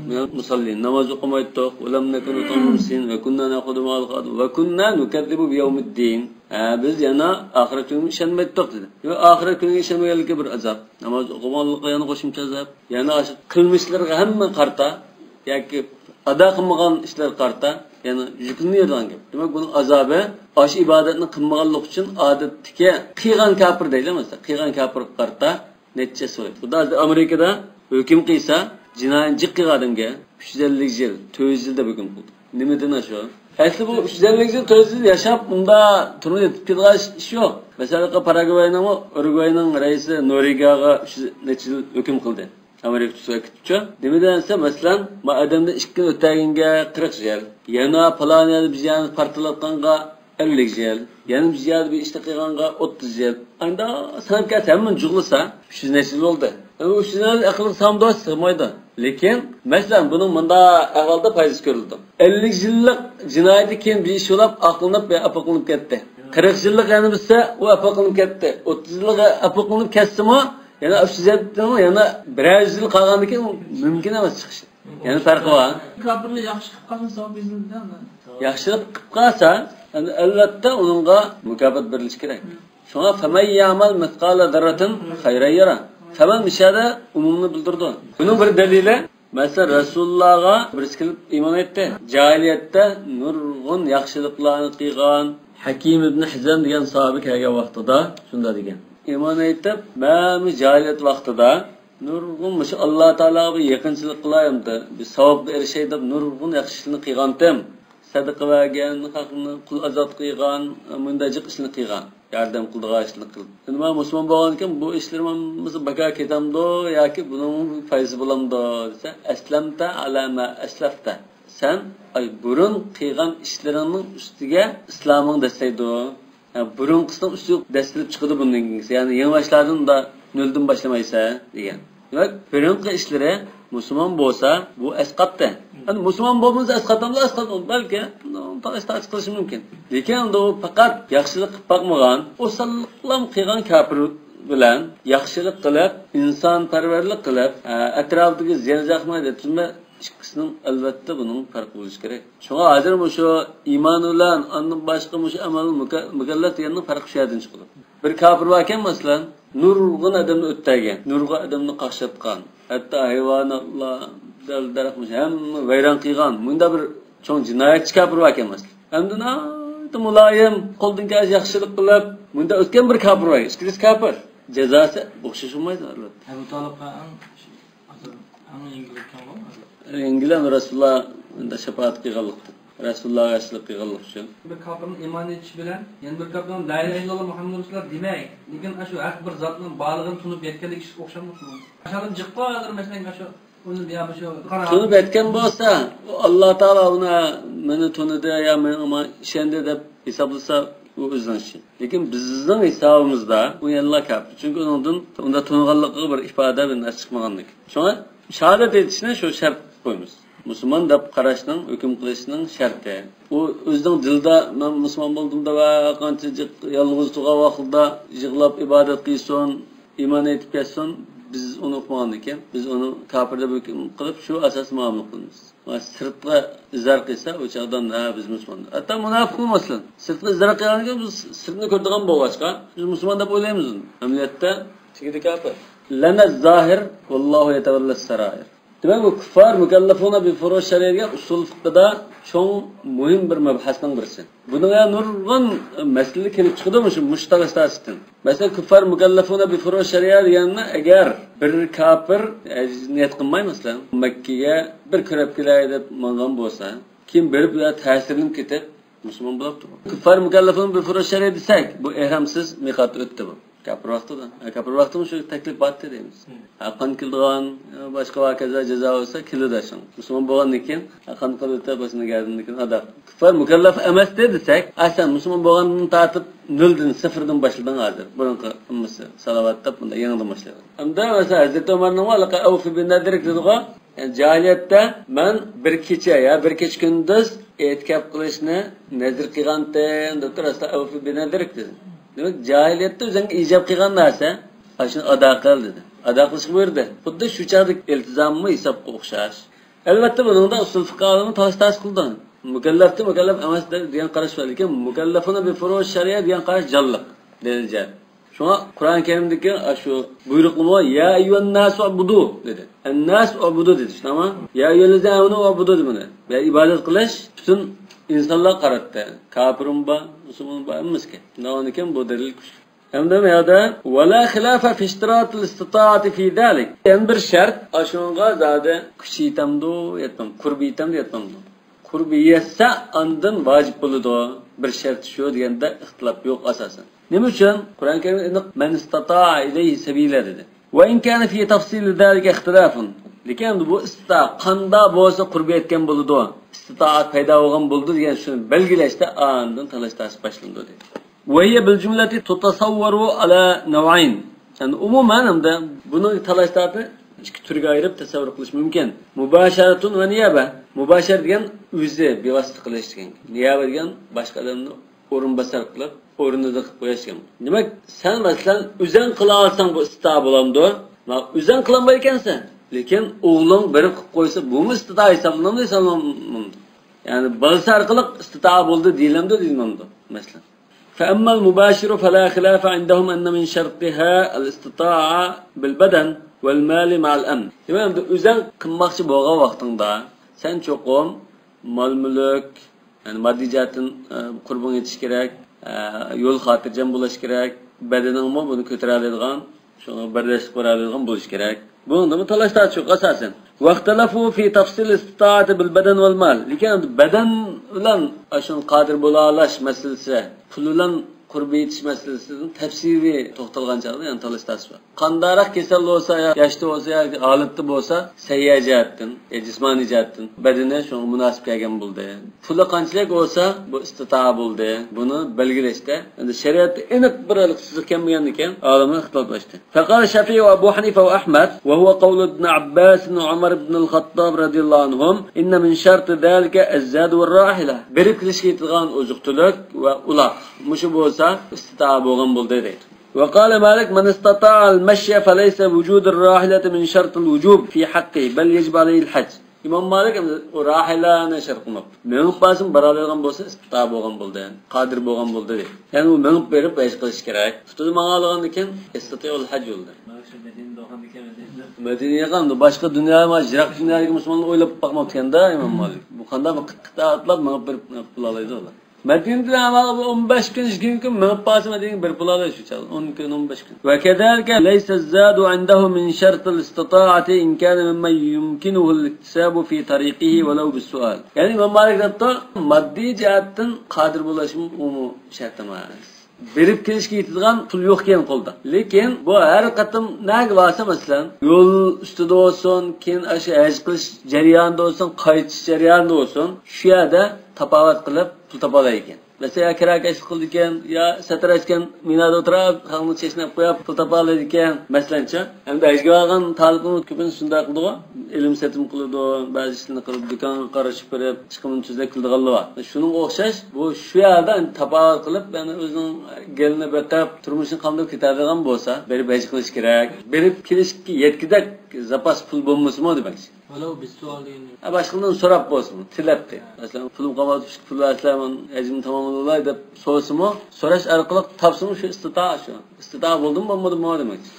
مىنەل مۇسەللىن. ناماز ئوقۇمايتتۇق. ۋە لەم نەكۇ نۇطئىمۇل مىسكىن. ۋە كۇننا نەخۇدۇ مەئەل خائىدىن. ۋە كۇننا نۇكەززىبۇ بىيەۋمىددىن. ھە، بىز يەنە ئاخىرەت كۈنىگە ئىشەنمەيتتۇق دېدى. ياق، ئاخىرەت كۈنىگە ئىشەنمىگەنلىكى بىر ئازاب. ناماز ئوقۇمىغانلىقى يەنە قوشۇمچە ئازاب. يەنە ئاشۇ قىلمىشلىرىغا ھەممە قارىتا ياكى ئادا قىلمىغان ئىشلىرىغا قارىتا يەنە يۈكلىنىۋېرىدىغان گەپ. دېمەك، بۇنىڭ ئازابى ئاشۇ ئىبادەتنى قىلمىغانلىقى ئۈچۈن ئادەتتىكى قىلغان كاپىر دەيلى، مەسىلەن، قىلغان كاپىرغا قارىتا نەچچە سويۇق. خۇدا ھازىر ئامېرىكىدا ھۆكۈم قىلسا، جىنايەتنى جىق قىلغان ئادەمگە ئۈچ يۈز ئەللىك يىل، تۆت يۈز يىل دەپ ھۆكۈم قىلدى. نېمىدىن ئاشۇ؟ ئەسلى بۇ ئۈچ يۈز ئەللىك يىل، تۆت يۈز يىل ياشاپ، ئۇندا تۈرمىدە يېتىپ كېتىدىغان ئىش، ئىش يوق. مەسىلەن، پاراگۋاينىڭ، ئۇرۇگۋاينىڭ رەئىسى نورىگاغا ئۈچ يۈز نەچچە يىل ھۆكۈم قىلدى. ئامېرىكا تۇتسا كېتىپچۇ. نېمە دېسە، مەسىلەن، ما ئادەمدىن ئىككى كۈن ئۆتەگەنگە قىرىق يىل. يەنە پالان يەردە بىر يەرنى پارتلاتقانغا ئەللىك يىل، يەنە بىر يەردە بىر ئىشنى قىلغانغا ئوتتۇز يىل. ئانداق ساناپ كەلسە، ھەممىنى جۇغلىسا، ئۈچ يۈز نەچچە يىل بولدى. ئۇ ئۈچ يۈز نەچچە يىل ئەقىلگە سىغامدۇ؟ سىغمايدۇ. لېكىن، مەسىلەن، بۇنىڭ مۇنداق ئەھۋالدا پايدىسى كۆرۈلىدۇ. ئەللىك يىللىق جىنايىتى كېيىن بىر ئىش بولاپ، ئاقلىنىپ، ئەپۇ قىلىنىپ كەتتى. قىرىق يىللىق يەنە بىرسى، ئۇ ئەپۇ قىلىنىپ كەتتى. ئوتتۇز يىللىق ئەپۇ قىلىنىپ كەتسىمۇ، يەنە ئۈچ يۈز يىل، يەنە بىرەر يۈز يىل قالغاندىن كېيىن مۇمكىن ئەمەس چىقىشى. يەنە پەرقى بار. كاپىرلار ياخشى قىلىپ قالسا، ساۋاب يېزىلىدۇ. ياخشىلىق قىلىپ قالسا، ئەلۋەتتە ئۇنىڭغا مۇكاپات بېرىلىشى كېرەك. شۇڭا فَمَن يَعْمَلْ مِثْقَالَ ذَرَّةٍ خَيْرًا يَرَهُ. فَمَن مۇشۇ يەردە ئومۇمنى بىلدۈرىدۇ. بۇنىڭ بىر دەلىلى، مەسىلەن، رەسۇلۇللاغا بىرسى كېلىپ ئىمان ئېيتتى. جاھىلىيەتتە نۇرغۇن ياخشىلىقلارنى قىلغان ھەكىم ئىبن ھىزام دېگەن ساھابە كەلگەن ۋاقتىدا شۇنداق دېگەن. ئىمان ئېيتىپ، مەن جاھىلىيەت ۋاقتىدا نۇرغۇن مۇشۇ ئاللا تائالاغا بىر يېقىنچىلىق قىلاي، بىر ساۋابقا ئېرىشەي دەپ نۇرغۇن ياخشى ئىشلارنى قىلغانتىم. سەدىقە بەرگەن، خەقنى قۇل ئازاد قىلغان، مۇنداق جىق ئىشنى قىلغان. ياردەم قىلىدىغان ئىشنى قىلىپ. ئەمما مۇسۇلمان بولغاندىكىن بۇ ئىشلىرىم ھەممىسى بىكار كېتەمدۇ ياكى بۇنىڭ پايدىسى بولامدۇ دېسە، ئەسلەمتە ئەلا ما ئەسلەفتە. سەن، ئاي، بۇرۇن قىلغان ئىشلىرىڭنىڭ ئۈستىگە ئىسلامىڭ دەسسەيدۇ. ھە، بۇرۇنقىسىنىڭ ئۈستىگە دەسسىلىپ چىقىدۇ بۇنىڭ كېيىنكىسى. يەنى يېڭى باشلاردىن دا نۆلدىن باشلىمايسەن دېگەن. دېمەك، بۇرۇنقى ئىشلىرى مۇسۇلمان بولسا، بۇ ئەسقاتتى. ئەمدى مۇسۇلمان بولمىسا ئەسقاتامدۇ؟ ئەسقاتمىدى. بەلكى تالاش تارتىش قىلىشى مۇمكىن. لېكىن ئەمدى ئۇ پەقەت ياخشىلىق قىلىپ باقمىغان، ئوساللىقلام قىلغان كاپىر بىلەن ياخشىلىق قىلىپ، ئىنسانپەرۋەرلىك قىلىپ، ئە، ئەتراپىدىكى زىيان-زەخمەت يەتكۈزمە، ئىككىسىنىڭ ئەلۋەتتە بۇنىڭ پەرقى بولۇشى كېرەك. شۇڭا ھازىر مۇشۇ ئىمان بىلەن ئاندىن باشقا مۇشۇ ئەمەل مۇكە-، مۇكەللەپ دېگەننىڭ پەرقى شۇ يەردىن چىقىدۇ. بىر كاپىر باركەن، مەسىلەن، نۇرغۇن ئادەمنى ئۆلتۈرگەن، نۇرغۇن ئادەمنى قاقشاتقان، ھەتتا ھايۋاناتلار، دەل-دەرەخ، ھەممە ۋەيران قىلغان، مۇنداق بىر چوڭ جىنايەتچى كاپىر باركەن، مەسىلەن. ئەمدى ناھايىتى مۇلايىم، قولدىن كەلسە ياخشىلىق قىلىپ، مۇنداق ئۆتكەن بىر كاپىر بار، ئىككىلىسى كاپىر. جازاسى ئوخشاش بولمايدۇ، ئەلۋەتتە. ئەبۇ تالىپقا ئەڭ ئەڭ يەڭگىل ئۆتكەن بولمىدى. يەڭگىل ئەمدى رەسۇلۇللا شاپائەت قىلغانلىقتىن، رەسۇلۇللاغا ياخشىلىق قىلغانلىق ئۈچۈن. بىر كاپىرنىڭ ئىمان ئېيتىشى بىلەن يەنە بىر كاپىرنىڭ لا ئىلاھە ئىللاللا مۇھەممەدۇر رەسۇلۇللا دېمەي، لېكىن ئاشۇ ھەق بىر زاتنىڭ بارلىقىنى تونۇپ يەتكەنلىك ئىشقا ئوخشامدۇ؟ ماشائىللام جىق بار ھازىر، مەسىلەن، ئاشۇ ئۇنى يا مۇشۇ قارا. تونۇپ يەتكەن بولسا، ئۇ ئاللا تائالا ئۇنى مېنى تونۇدى يا مېنىڭ ئىشەندى دەپ ھېسابلىسا، ئۇ ئۆزىنىڭ ئىشى. لېكىن بىزنىڭ ھېسابىمىزدا ئۇ يەنىلا كاپىر. چۈنكى ئۇنىڭدىن ئۇندا تونۇغانلىقىغا بىر ئىپادە، بىر نەرسە چىقمىغاندىكىن. شۇڭا شاھادەت ئېيتىشنى شۇ شەرت قويىمىز. مۇسۇلمان دەپ قاراشنىڭ، ھۆكۈم قىلىشنىڭ شەرتى. ئۇ ئۆزىنىڭ دىلىدا مەن مۇسۇلمان بولدۇم دەپ ھەر قانچە جىق-، يالغۇز تۇرغان ۋاقتىدا يىغلاپ ئىبادەت قىلسۇن، ئىمان ئېيتىپ كەتسۇن، بىز ئۇنى ئۇقمىغاندىكىن، بىز ئۇنى كاپىر دەپ ھۆكۈم قىلىپ، شۇ ئاساستا مۇئامىلە قىلىمىز. ۋە سىرتقا ئىزھار قىلسا، ئۇ چاغدا، ھە، بىز مۇسۇلمان. ھەتتا مۇناپىقمۇ مەسىلەن. سىرتقا ئىزھار قىلغاندىن كېيىن بىز سىرتنى كۆرىدىغان بولغاچقا، بىز مۇسۇلمان دەپ ئويلايمىز ئۇنى. ئەمەلىيەتتە، تېگىدە كاپىر. لەنە زاھىر، ۋاللاھۇ يەتەۋەللە سارايىر. دېمەك، بۇ كۇففار مۇكەللەفۇنە بى فۇرۇ شەرىئە دېگەن ئۇسۇل فىقىدا چوڭ مۇھىم بىر مەبھەسنىڭ بىرسى. بۇنىڭغا نۇرغۇن مەسىلىلەر كېلىپ چىقىدۇ مۇشۇ، مۇشۇ تالاش تارتىشتىن. مەسىلەن، كۇففار مۇكەللەفۇنە بى فۇرۇ شەرىئە دېگەننى ئەگەر بىر كاپىر، ئە، نىيەت قىلماي، مەسىلەن، مەككىگە بىر كۆرۈپ كېلەي دەپ ماڭغان بولسا، كېيىن بېرىپ يا تەسىرلىنىپ كېتىپ، مۇسۇلمان بولاپتۇ. كۇففار مۇكەللەفۇن بى فۇرۇ شەرىئە دېسەك، بۇ ئېھرامسىز مىقاتتا ئۆتتى بۇ. كاپىر ۋاقتىدا. ھە، كاپىر ۋاقتىمۇ شۇ تەكلىپ بارتتى دەيمىز. ھە، قان كېلىدىغان، باشقا ۋە كازا جازا بولسا كېلىدۇ شۇڭا. مۇسۇلمان بولغاندىن كېيىن، ھە، قان قىلىپ ئۆتە باشىنى گەردىنىدىن كېيىن ئادا. كۇففار مۇكەللەف ئەمەستى دېسەك، ئە، سەن مۇسۇلمان بولغاندىن تارتىپ نۆلدىن، سىفىردىن باشلىدىڭ ھازىر. بۇرۇنقى ھەممىسى سالاۋات دەپ بۇنداق يېڭىدىن باشلىدىڭ. ئەمدى مەسىلەن، ھەزرىتى ئۆمەرنىڭ ۋە لەقەد ئەۋفى بىنەزرىك دېدىغۇ. يەنى جاھىلىيەتتە مەن بىر كېچە يا بىر كېچە كۈندۈز ئېتىكاپ قىلىشنى نەزىر قىلغانتىم دەپتۇ، رەسۇلۇللا ئەۋفى بىنەزرىك دېدى. دېمەك، جاھىلىيەتتە ئۆزۈڭگە ئىجاب قىلغان نەرسە، ئاشۇنى ئادا قىل دېدى. ئادا قىلىشقا بۇيرۇدى. خۇددى شۇ چاغدىكى ئىلتىزاممۇ ھېسابقا ئوخشاش. ئەلۋەتتە، بۇنىڭدا ئۇسۇل فىقھى ئالىمى تالاش تارتىش قىلىدۇ. مۇكەللەپتە مۇكەللەپ ئەمەس دە-، دېگەن قاراش بار. لېكىن مۇكەللەفۇنە بى فۇرۇ شەرىئە دېگەن قاراش جانلىق، دەلىل جەھەت. شۇڭا قۇرئان كەرىمدىكى ئاشۇ بۇيرۇقنىمۇ يا ئەييۇھەنناسۇ ئۇبۇدۇ دېدى. ئەنناسۇ ئۇبۇدۇ دېدى، شۇنداقمۇ؟ يا ئەييۇھەللەزىنە ئامەنۇ ئۇبۇدۇ دېمىدى. يا ئىبادەت قىلىش پۈتۈن ئىنسانلارغا قاراتتى. كاپىرمۇ بار، مۇسۇلمانمۇ بار، ھەممىسىگە. شۇنداق بولغاندىكىن بۇ دەلىل كۈچلۈك. ھەمدە بۇ يەردە ۋەلا خىلاف فى ئىشتىراتىل ئىستىتائەتى فى زالىك. يەنە بىر شەرت، ئاشۇنىڭغا زادى كۈچى يېتەمدۇ، يەتمەمدۇ؟ قۇربى يېتەمدۇ، يەتمەمدۇ؟ قۇربى يەتسە، ئاندىن ۋاجىپ بولىدۇ. بىر شەرتى شۇ دېگەندە ئىختىلاپ يوق ئاساسەن. نېمە ئۈچۈن؟ قۇرئان كەرىمدە ئېنىق، مەن ئىستاتائە ئىلەيھى سەبىلە دېدى. ۋە ئىن كانە فى تەفسىلى زالىكە ئىختىلاف. لېكىن ئەمدى بۇ ئىستىتائە قانداق بولسا قۇربى يەتكەن بولىدۇ، ئىستىتائەت پەيدا بولغان بولىدۇ دېگەن شۇنى بەلگىلەشتە ئاندىن تالاش تارتىش باشلىنىدۇ دېدى. ۋە ھىيە بىل جۈملەتى تۇتەسەۋۋەرۇ ئەلا نەۋئەين. يەنى ئومۇمەن ئەمدى بۇنى تالاش تارتىشنى ئىككى تۈرگە ئايرىپ تەسەۋۋۇر قىلىش مۇمكىن. مۇباشەرەتۇن ۋە نىيابە. مۇباشەرە دېگەن ئۆزى بىۋاسىتە قىلىش دېگەن. نىيابە دېگەن باشقا ئادەمنى ئورۇنباسار قىلىپ، ئورنىدا قىلىپ قويۇش دېگەن. دېمەك، سەن مەسىلەن ئۆزەڭ قىلالىساڭ بۇ ئىستىتائە بولامدۇ؟ ما ئۆزەڭ قىلالمايدىكەنسەن. لېكىن ئوغلۇڭ بېرىپ قىلىپ قويسا، بۇمۇ ئىستىتا ھېسابلىنامدۇ، ھېسابلانمامدۇ؟ يەنى بالىسى ئارقىلىق ئىستىتا بولدى دېيىلەمدۇ، دېيىلمەمدۇ، مەسىلەن؟ فأما المباشر فلا خلاف عندهم أن من شرطها الاستطاعة بالبدن والمال مع الأمن. دېمەك، ئەمدى ئۆزەڭ قىلماقچى بولغان ۋاقتىڭدا، سەن چوقۇم مال-مۈلۈك، يەنى ماددىي جەھەتتىن، ئە، قۇربىڭ يېتىشى كېرەك، ئە، يول خاتىرجەم بولۇشى كېرەك، بەدىنىڭمۇ بۇنى كۆتۈرەلەيدىغان، شۇڭا بەرداشلىق بېرەلەيدىغان بولۇشى كېرەك. بۇنىڭدىمۇ تالاش-تارتىش يوق ئاساسەن. واختلفوا في تفصيل الاستطاعة بالبدن والمال. لېكىن بەدەن بىلەن ئاشۇنى قادىر بولالاش مەسىلىسى، پۇل بىلەن قۇربى يېتىش مەسىلىسىدىن تەپسىلىي توختالغان چاغدا يەنە تالاش-تارتىش بار. قانداقراق كېسەل بولسا، يا ياشتا بولسا، ياكى ھالەتتە بولسا، سەھىيە جەھەتتىن، يا جىسمانىي جەھەتتىن بەدىنى شۇڭا مۇناسىپ كەلگەن بولدى. پۇلى قانچىلىك بولسا، بۇ ئىستىتا بولدى. بۇنى بەلگىلەشتە، ئەمدى شەرىئەتتە ئېنىق بىر سىزىق كەلمىگەندىكىن، ئالىملار ئىختىلاپلاشتى. فقال الشافعي وأبو حنيفة وأحمد، وهو قول ابن عباس وعمر بن الخطاب رضي الله عنهم، إن من شرط ذلك الزاد والراحلة. بېرىپ كېلىشكە يېتىدىغان ئوزۇق-تۈلۈك ۋە ئۇلاق. مۇشۇ بولسا، ئىستىتا بولغان بولدى، دەيدۇ. وقال مالك، من استطاع المشي فليس وجود الراحلة من شرط الوجوب في حقه، بل يجب عليه الحج. ئىمام مالىك ئەمدى ئۇ راھىلانى شەرت قىلماپتۇ. مېڭىپ بارسىمۇ بارالايدىغان بولسا، ئىستىتا بولغان بولدى، قادىر بولغان بولدى، دەيدۇ. يەنى ئۇ مېڭىپ بېرىپ ھەج قىلىش كېرەك. ئۇستىدىن ماڭالىغاندىن كېيىن، يەستەتىئۇل ھەج بولدى. مەدىنە يېقىن، باشقا دۇنيا، يىراق دۇنيادىكى مۇسۇلمانلار ئويلاپ باقماپتىكەن-دە ئىمام مالىك. بۇ قانداق بىر قىتئە ئاتلاپ مېڭىپ بېرىپ قىلالايدۇ ئۇلار. مەدىنىدىن ئەمما بۇ ئون بەش كۈن، يىگىرمە كۈن مېڭىپ بارسا، مەدىنىگە بېرىپ بولالايدۇ شۇ چاغدا. ئون كۈن، ئون بەش كۈن. وكذلك ليس الزاد عنده من شرط الاستطاعة إن كان ممن يمكنه الاكتساب في طريقه ولو بالسؤال. يەنى ئىمام مالىك دەپتۇ، ماددىي جەھەتتىن قادىر بولۇشمۇ ئۇمۇ شەرت ئەمەس. بېرىپ كېلىشكە يېتىدىغان پۇل يوق ئىكەن قولدا. لېكىن بۇ ھەر قېتىم نەگە بارسا، مەسىلەن، يول ئۈستىدە بولسۇن، كېيىن ئاشۇ ھەج قىلىش جەريانىدا بولسۇن، قايتىش جەريانىدا بولسۇن، شۇ يەردە تاپاۋەت قىلىپ پۇل تاپالايدىكەن. مەسىلەن، يا كىراكەشلىك قىلىدىكەن، يا سەترەچكەن مىنادا ئولتۇرۇپ، خەقنى چەشنەپ قويۇپ، پۇل تاپالايدىكەن. مەسىلەنچە، ئەمدى ھەجگە بارغان تالىپلىرىمىز كۆپىنچە شۇنداق قىلىدىغۇ، ئېلىم-سېتىم قىلىدۇ، بەزى ئىشلارنى قىلىدۇ، دۇكانغا قارىشىپ بېرىپ، چىقىمىنى تۈزەپ كېلىدىغانلار بار. شۇنىڭغا ئوخشاش، بۇ شۇ يەردە تاپاۋەت قىلىپ، يەنى ئۆزىنىڭ گېلىنى بېقىپ، تۇرمۇشىنى قامداپ كېتەلىگەن بولسا، بېرىپ ھەج قىلىش كېرەك. بېرىپ كېلىشكە يەتكۈدەك زاپاس پۇل بولمىسىمۇ دېمەكچى. ۋەلەۋ بىسسوئال دېگەن. ھە، باشقىدىن سوراپ بولسىمۇ، تىلەپ قىلىپ. مەسىلەن، پۇلۇم قالماپتۇ، پۇل بەرسىلە، مەن ھەجىمنى تاماملىۋالاي دەپ سورىسىمۇ، سوراش ئارقىلىق تاپسىمۇ شۇ ئىستىتا شۇ. ئىستىتا بولدىمۇ، بولمىدىمۇ دېمەكچى.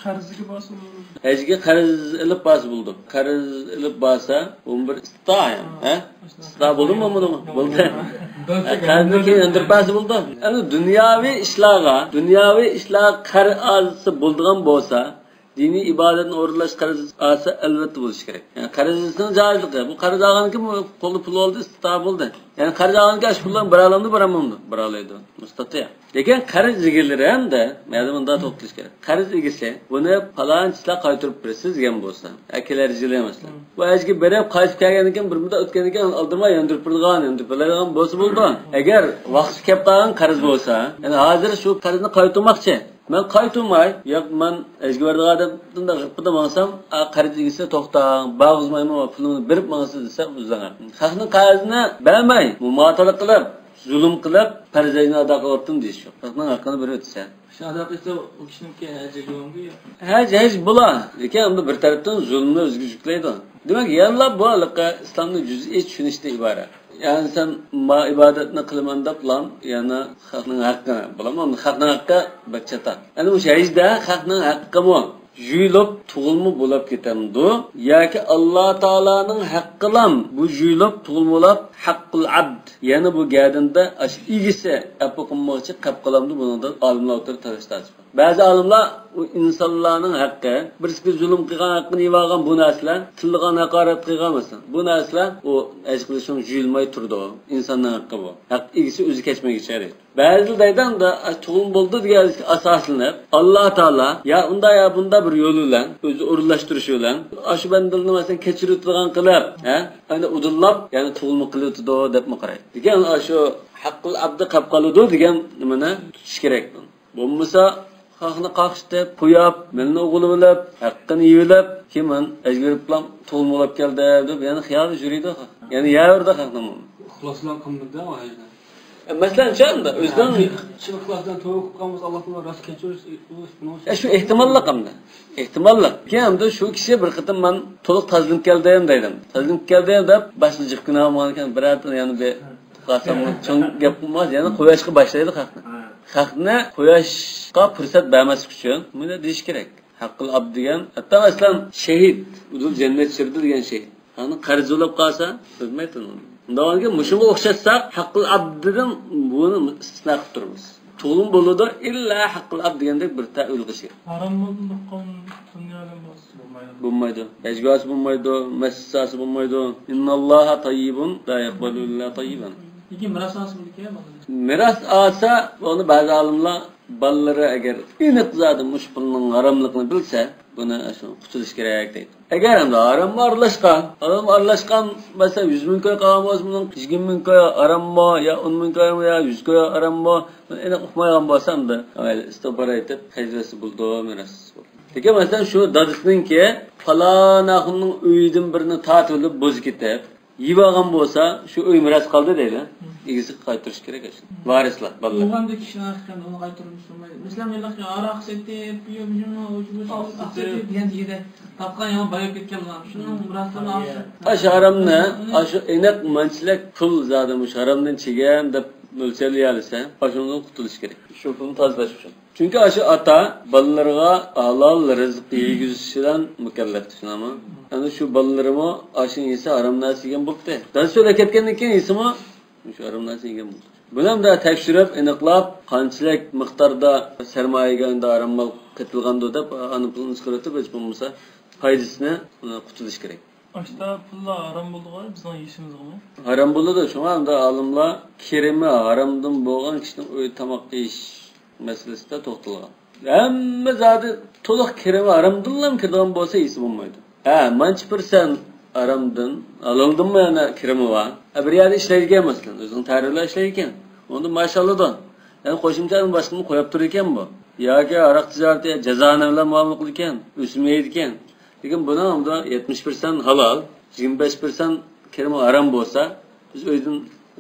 قەرزگە بارسىمۇ. ھەجگە قەرز ئېلىپ بارسا بولىدۇ. قەرز ئېلىپ بارسا، ئۇمۇ بىر ئىستىتا، ھە؟ ئىستىتا بولدىمۇ، بولمىدىمۇ؟ بولدى. ھە، قەرزنى كېيىن ئۈندۈرۈپ بەرسە بولىدۇ. ئەمدى دۇنياۋى ئىشلارغا، دۇنياۋى ئىشلارغا قەرز ئالسا بولىدىغان بولسا، دىنىي ئىبادەتنى ئورۇنلاشقا قەرز ئالسا، ئەلۋەتتە بولۇشى كېرەك. يەنى قەرز ئېلىشنىڭ جائىزلىقى. بۇ قەرز ئالغاندىن كېيىن بۇ قولدا پۇل بولدى، ئىستىتا بولدى. يەنى قەرز ئالغاندىن كېيىن ئاشۇ پۇل بىلەن بېرەلەمدۇ، بېرەلمەمدۇ؟ بېرەلەيدۇ. مۇستەتىئ. لېكىن قەرز ئىگىلىرى ھەمدە، مەيەردە مۇنداق توختىلىش كېرەك. قەرز ئىگىسى بۇنى پالان چىسلا قايتۇرۇپ بېرىسىز دېگەن بولسا، ھە، كېلەر يىلى مەسىلەن. بۇ ھەجگە بېرىپ قايتىپ كەلگەندىن كېيىن بىر مۇددەت ئۆتكەندىن كېيىن ئالدىرىماي ياندۇرۇپ بېرىدىغان، ياندۇرۇپ بېرىدىغان بولسا بولىدۇ. ئەگەر ۋاقتى كەپ قالغان قەرز بولسا، يەنى ھازىر شۇ قەرزنى قايتۇرماقچى. مەن قايتۇرماي، ياق، مەن ھەجگە بارىدىغان ئادەم بۇنداق غىپپىدە ماڭسام، ئا، قەرز ئىگىسى توختاڭ، بارغۇزمايمەن، پۇلۇمنى بېرىپ ماڭىسىز دېسە، ئۆزلەڭ. خەقنىڭ قەرزىنى بەرمەي، مۇماتىلە قىلىپ، زۇلۇم قىلىپ، پەرز ھەجنى ئادا قىلىۋەتتىم دېيىش يوق. خەقنىڭ ھەققىنى بېرىپ ئۆتىسەن. شۇ ئادا قىلسا، ئۇ كىشىنىڭكى ھەجى بولامدۇ يا؟ ھەج، ھەج بولا. لېكىن ئەمدى بىر تەرەپتىن زۇلۇمنى ئۆزىگە يۈكلەيدۇ. دېمەك، يەنىلا بۇ ھېلىقى ئىسلامنى جۈزئىي چۈشىنىشتىن ئىبارەت. يەنى سەن ما ئىبادەتنى قىلىمەن دەپلا، يەنە خەقنىڭ ھەققىنى، بولامدۇ خەقنىڭ ھەققى بەك چاتاق. ئەنە مۇشۇ ھەجدە خەقنىڭ ھەققىمۇ جۇيۇلۇپ تۇغۇلما بولاپ كېتەمدۇ؟ ياكى ئاللا تائالانىڭ ھەققىلام بۇ جۇيۇلۇپ تۇغۇلما بولاپ ھەققۇل ئەبد، يەنى بۇ گەدىنىدە ئاشۇ ئىگىسى ئەپۇ قىلمىغۇچە قېلىپ قالامدۇ؟ بۇنىڭدا ئالىملار ئوتتۇرىدا تالاش-تارتىش بار. بەزى ئالىملار ئۇ ئىنسانلارنىڭ ھەققى، بىرسىگە زۇلۇم قىلغان، ھەققىنى يېۋالغان بۇ نەرسىلەر، تىللىغان ھاقارەت قىلغان مەسىلەن، بۇ نەرسىلەر ئۇ ھەج قىلىشنىڭ جۇيۇلماي تۇرىدۇ. ئىنساننىڭ ھەققى بۇ. ھەق ئىگىسى ئۆزى كەچمىگۈچە دەيدۇ. بەزىلەر دەيدۇ، ئۇندا تۇغۇلما بولدى دېگەنلىككە ئاساسلىنىپ، ئاللا تائالا يا ئۇندا يا بۇندا بىر يول بىلەن، ئۆزى ئورۇنلاشتۇرۇش بىلەن، ئاشۇ بەندىلەرنى مەسىلەن كەچۈرۈۋېتىدىغان قىلىپ، ھە؟ ئەنە ئۇدۇللاپ، يەنى تۇغۇلما قىلىۋېتىدۇ دەپمۇ قارايدۇ. لېكىن ئاشۇ ھەققۇل ئەبدى قېلىپ قالىدۇ دېگەن نېمىنى تۇتۇش كېرەك. بولمىسا، خەقنى قاقشىتىپ، قويۇپ، مېلىنى ئوغرىلىۋېلىپ، ھەققىنى يېۋېلىپ، كېيىن مەن ئەجگە بېرىپلا تۇغۇلما بولاپ كەلدى دەپ، يەنە خىيالدا يۈرىدۇ خەق. يەنە يەۋېرىدۇ خەقنىڭ. ئىخلاس بىلەن قىلمىدى ئۇ ھەجنى. مەسىلەن، شۇ ئەمدى ئۆزىنىڭ چىن ئىخلاس بىلەن تەۋبە قىلىپ قالمىسا، ئاللا تائالا راست كەچۈرۈش، بۇنىڭ يا، شۇ ئېھتىماللىق ئەمدى. ئېھتىماللىق. كېيىن ئەمدى شۇ كىشى بىر قېتىم مەن تولۇق تازىلىنىپ كەلدىم دەيدۇ. تازىلىنىپ كەلدىم دەپ باشقا جىق گۇناھىم باركەن، بىرەر يەنە بىر قىلسام چوڭ گەپ بولماس، يەنە قۇياشقا باشلايدۇ خەقنى. خەقنى قۇياشقا پۇرسەت بەرمەسلىك ئۈچۈن بۇنى دېيىش كېرەك. ھەققىل ئابد دېگەن، ھەتتا مەسىلەن، شېھىت، ئۇدۇل جەننەت شىردى دېگەن شېھىت. ئانا قەرز يوللاپ قالسا، ئۆلمەيتتى. مۇنداق بولغانكى، مۇشۇنىڭغا ئوخشاتساق، ھەققىل ئابدىدىن بۇنى ئىستىسنا قىلىپ تۇرىمىز. تۇغۇلغان بولىدۇ، ئىللا ھەققىل ئابد دېگەندەك بىر تەئۋىل قىلىشى. ھارام بولدى، بولمايدۇ. بولمايدۇ. ھەجگە بارسا بولمايدۇ، مەسچىت سالسا بولمايدۇ. ئىنناللاھا تەييىبۇن لا يەقبەلۇ ئىللا تەييىبەن. لېكىن مىراس ئالسا بولىدىكەن. مىراس ئالسا، ئۇنى بەزى ئالىملار بالىلىرى ئەگەر ئېنىق زادى مۇشۇ پۇلنىڭ ھاراملىقىنى بىلسە، بۇنى شۇ قۇتۇلۇش كېرەك دەيدۇ. ئەگەر ئەمدى ھارامغا ئارىلاشقان، ھارامغا ئارىلاشقان، مەسىلەن، يۈز مىڭ كوي قالغان بولسا، بۇنىڭ يىگىرمە مىڭ كوي ھاراممۇ يا ئون مىڭ كويمۇ يا يۈز كوي ھاراممۇ، بۇنى ئېنىق ئۇقمايدىغان بولسا، ئەمدى ئىستىغپار ئېيتىپ، خەجلەتسە بولىدۇ، مىراس بولىدۇ. لېكىن، مەسىلەن، شۇ دادىسىنىڭكى پالان ئاخۇننىڭ ئۆيىدىن بىرنى تارتىۋېلىپ، بوزى كېتىپ، يېيىۋالغان بولسا، شۇ ئۆي مىراس قالدى دەيلى. ئىگىسىگە قايتۇرۇش كېرەك ئاشۇ. ۋارىسلار، بالىلار. ئۇ ئەمدى كىشىنىڭ ئىختىيارى، ئۇنى قايتۇرۇپ بولمايدۇ. مەسىلەن، ھېلىقى ھاراق سېتىپ، يۇمۇ، ئاق سېتىپ دېگەن دېگۈدەك تاپقان يامان بايىپ كەتكەن بولغان. شۇنىڭ مىراسلىرىنى ئالسا. ئاشۇ ھارامنى، ئاشۇ ئېنىق مانچىلىك پۇل زادى مۇشۇ ھارامدىن چىگەن دەپ مۆلچەرلىيەلىسە، ئاشۇنىڭدىن قۇتۇلۇش كېرەك. شۇ پۇلنى تازىلاش ئۈچۈن. چۈنكى ئاشۇ ئاتا بالىلىرىغا ھالال رىزىق يېگۈزۈش بىلەن مۇكەللەپتۇر، شۇنداقمۇ؟ ئەنە شۇ بالىلىرىمۇ ئاشۇنى يېسە ھارام نەرسە يېگەن بوپتۇ. دادىسى ئۆلۈپ كەتكەندىن كېيىن يېسىمۇ شۇ ھارام نەرسە يېگەن بولدى. بۇنى ھەمدە تەكشۈرۈپ، ئېنىقلاپ، قانچىلىك مىقداردا سەرمايىگە ئەمدى ھارام مال قېتىلغاندۇ دەپ، ئانا پۇلىنى چىقىرىۋېتىپ، ھېچ بولمىسا پايدىسىنى، ئۇنى قۇتۇلۇش كېرەك. ئاشتا پۇللار ھارام بولىدىغۇ، بىزنىڭ يېشىمىزغىمۇ؟ ھارام بولىدۇ. شۇڭا ئەمدى ئالىملار كىرىمى ھارامدىن بولغان كىشىنىڭ ئۆيدە تاماق يېيىش مەسىلىسىدە توختالغان. ھەممە زادى تولۇق كىرىمى ھارامدىنلا كىرىدىغان بولسا يېسە بولمايدۇ. ھە، مانچە پىرسەنت ھارامدىن، ھالالدىنمۇ يەنە كىرىمى بار. ھە، بىر يەردە ئىشلەيدىكەن مەسىلەن، ئۆزىنىڭ تەرى بىلەن ئىشلەيدىكەن. ئۇندا ماشاللىدۇ. يەنە قوشۇمچە باشقىنى قويۇپ تۇرىدىكەن بۇ. ياكى ھاراق تىجارىتى جازانە بىلەن مۇئامىلە قىلىدىكەن، ئۆسۈم يەيدىكەن. لېكىن بۇنىڭ ئۇندا يەتمىش پىرسەنت ھالال، يىگىرمە بەش پىرسەنت كىرىمى ھارام بولسا، بىز ئۆيدىن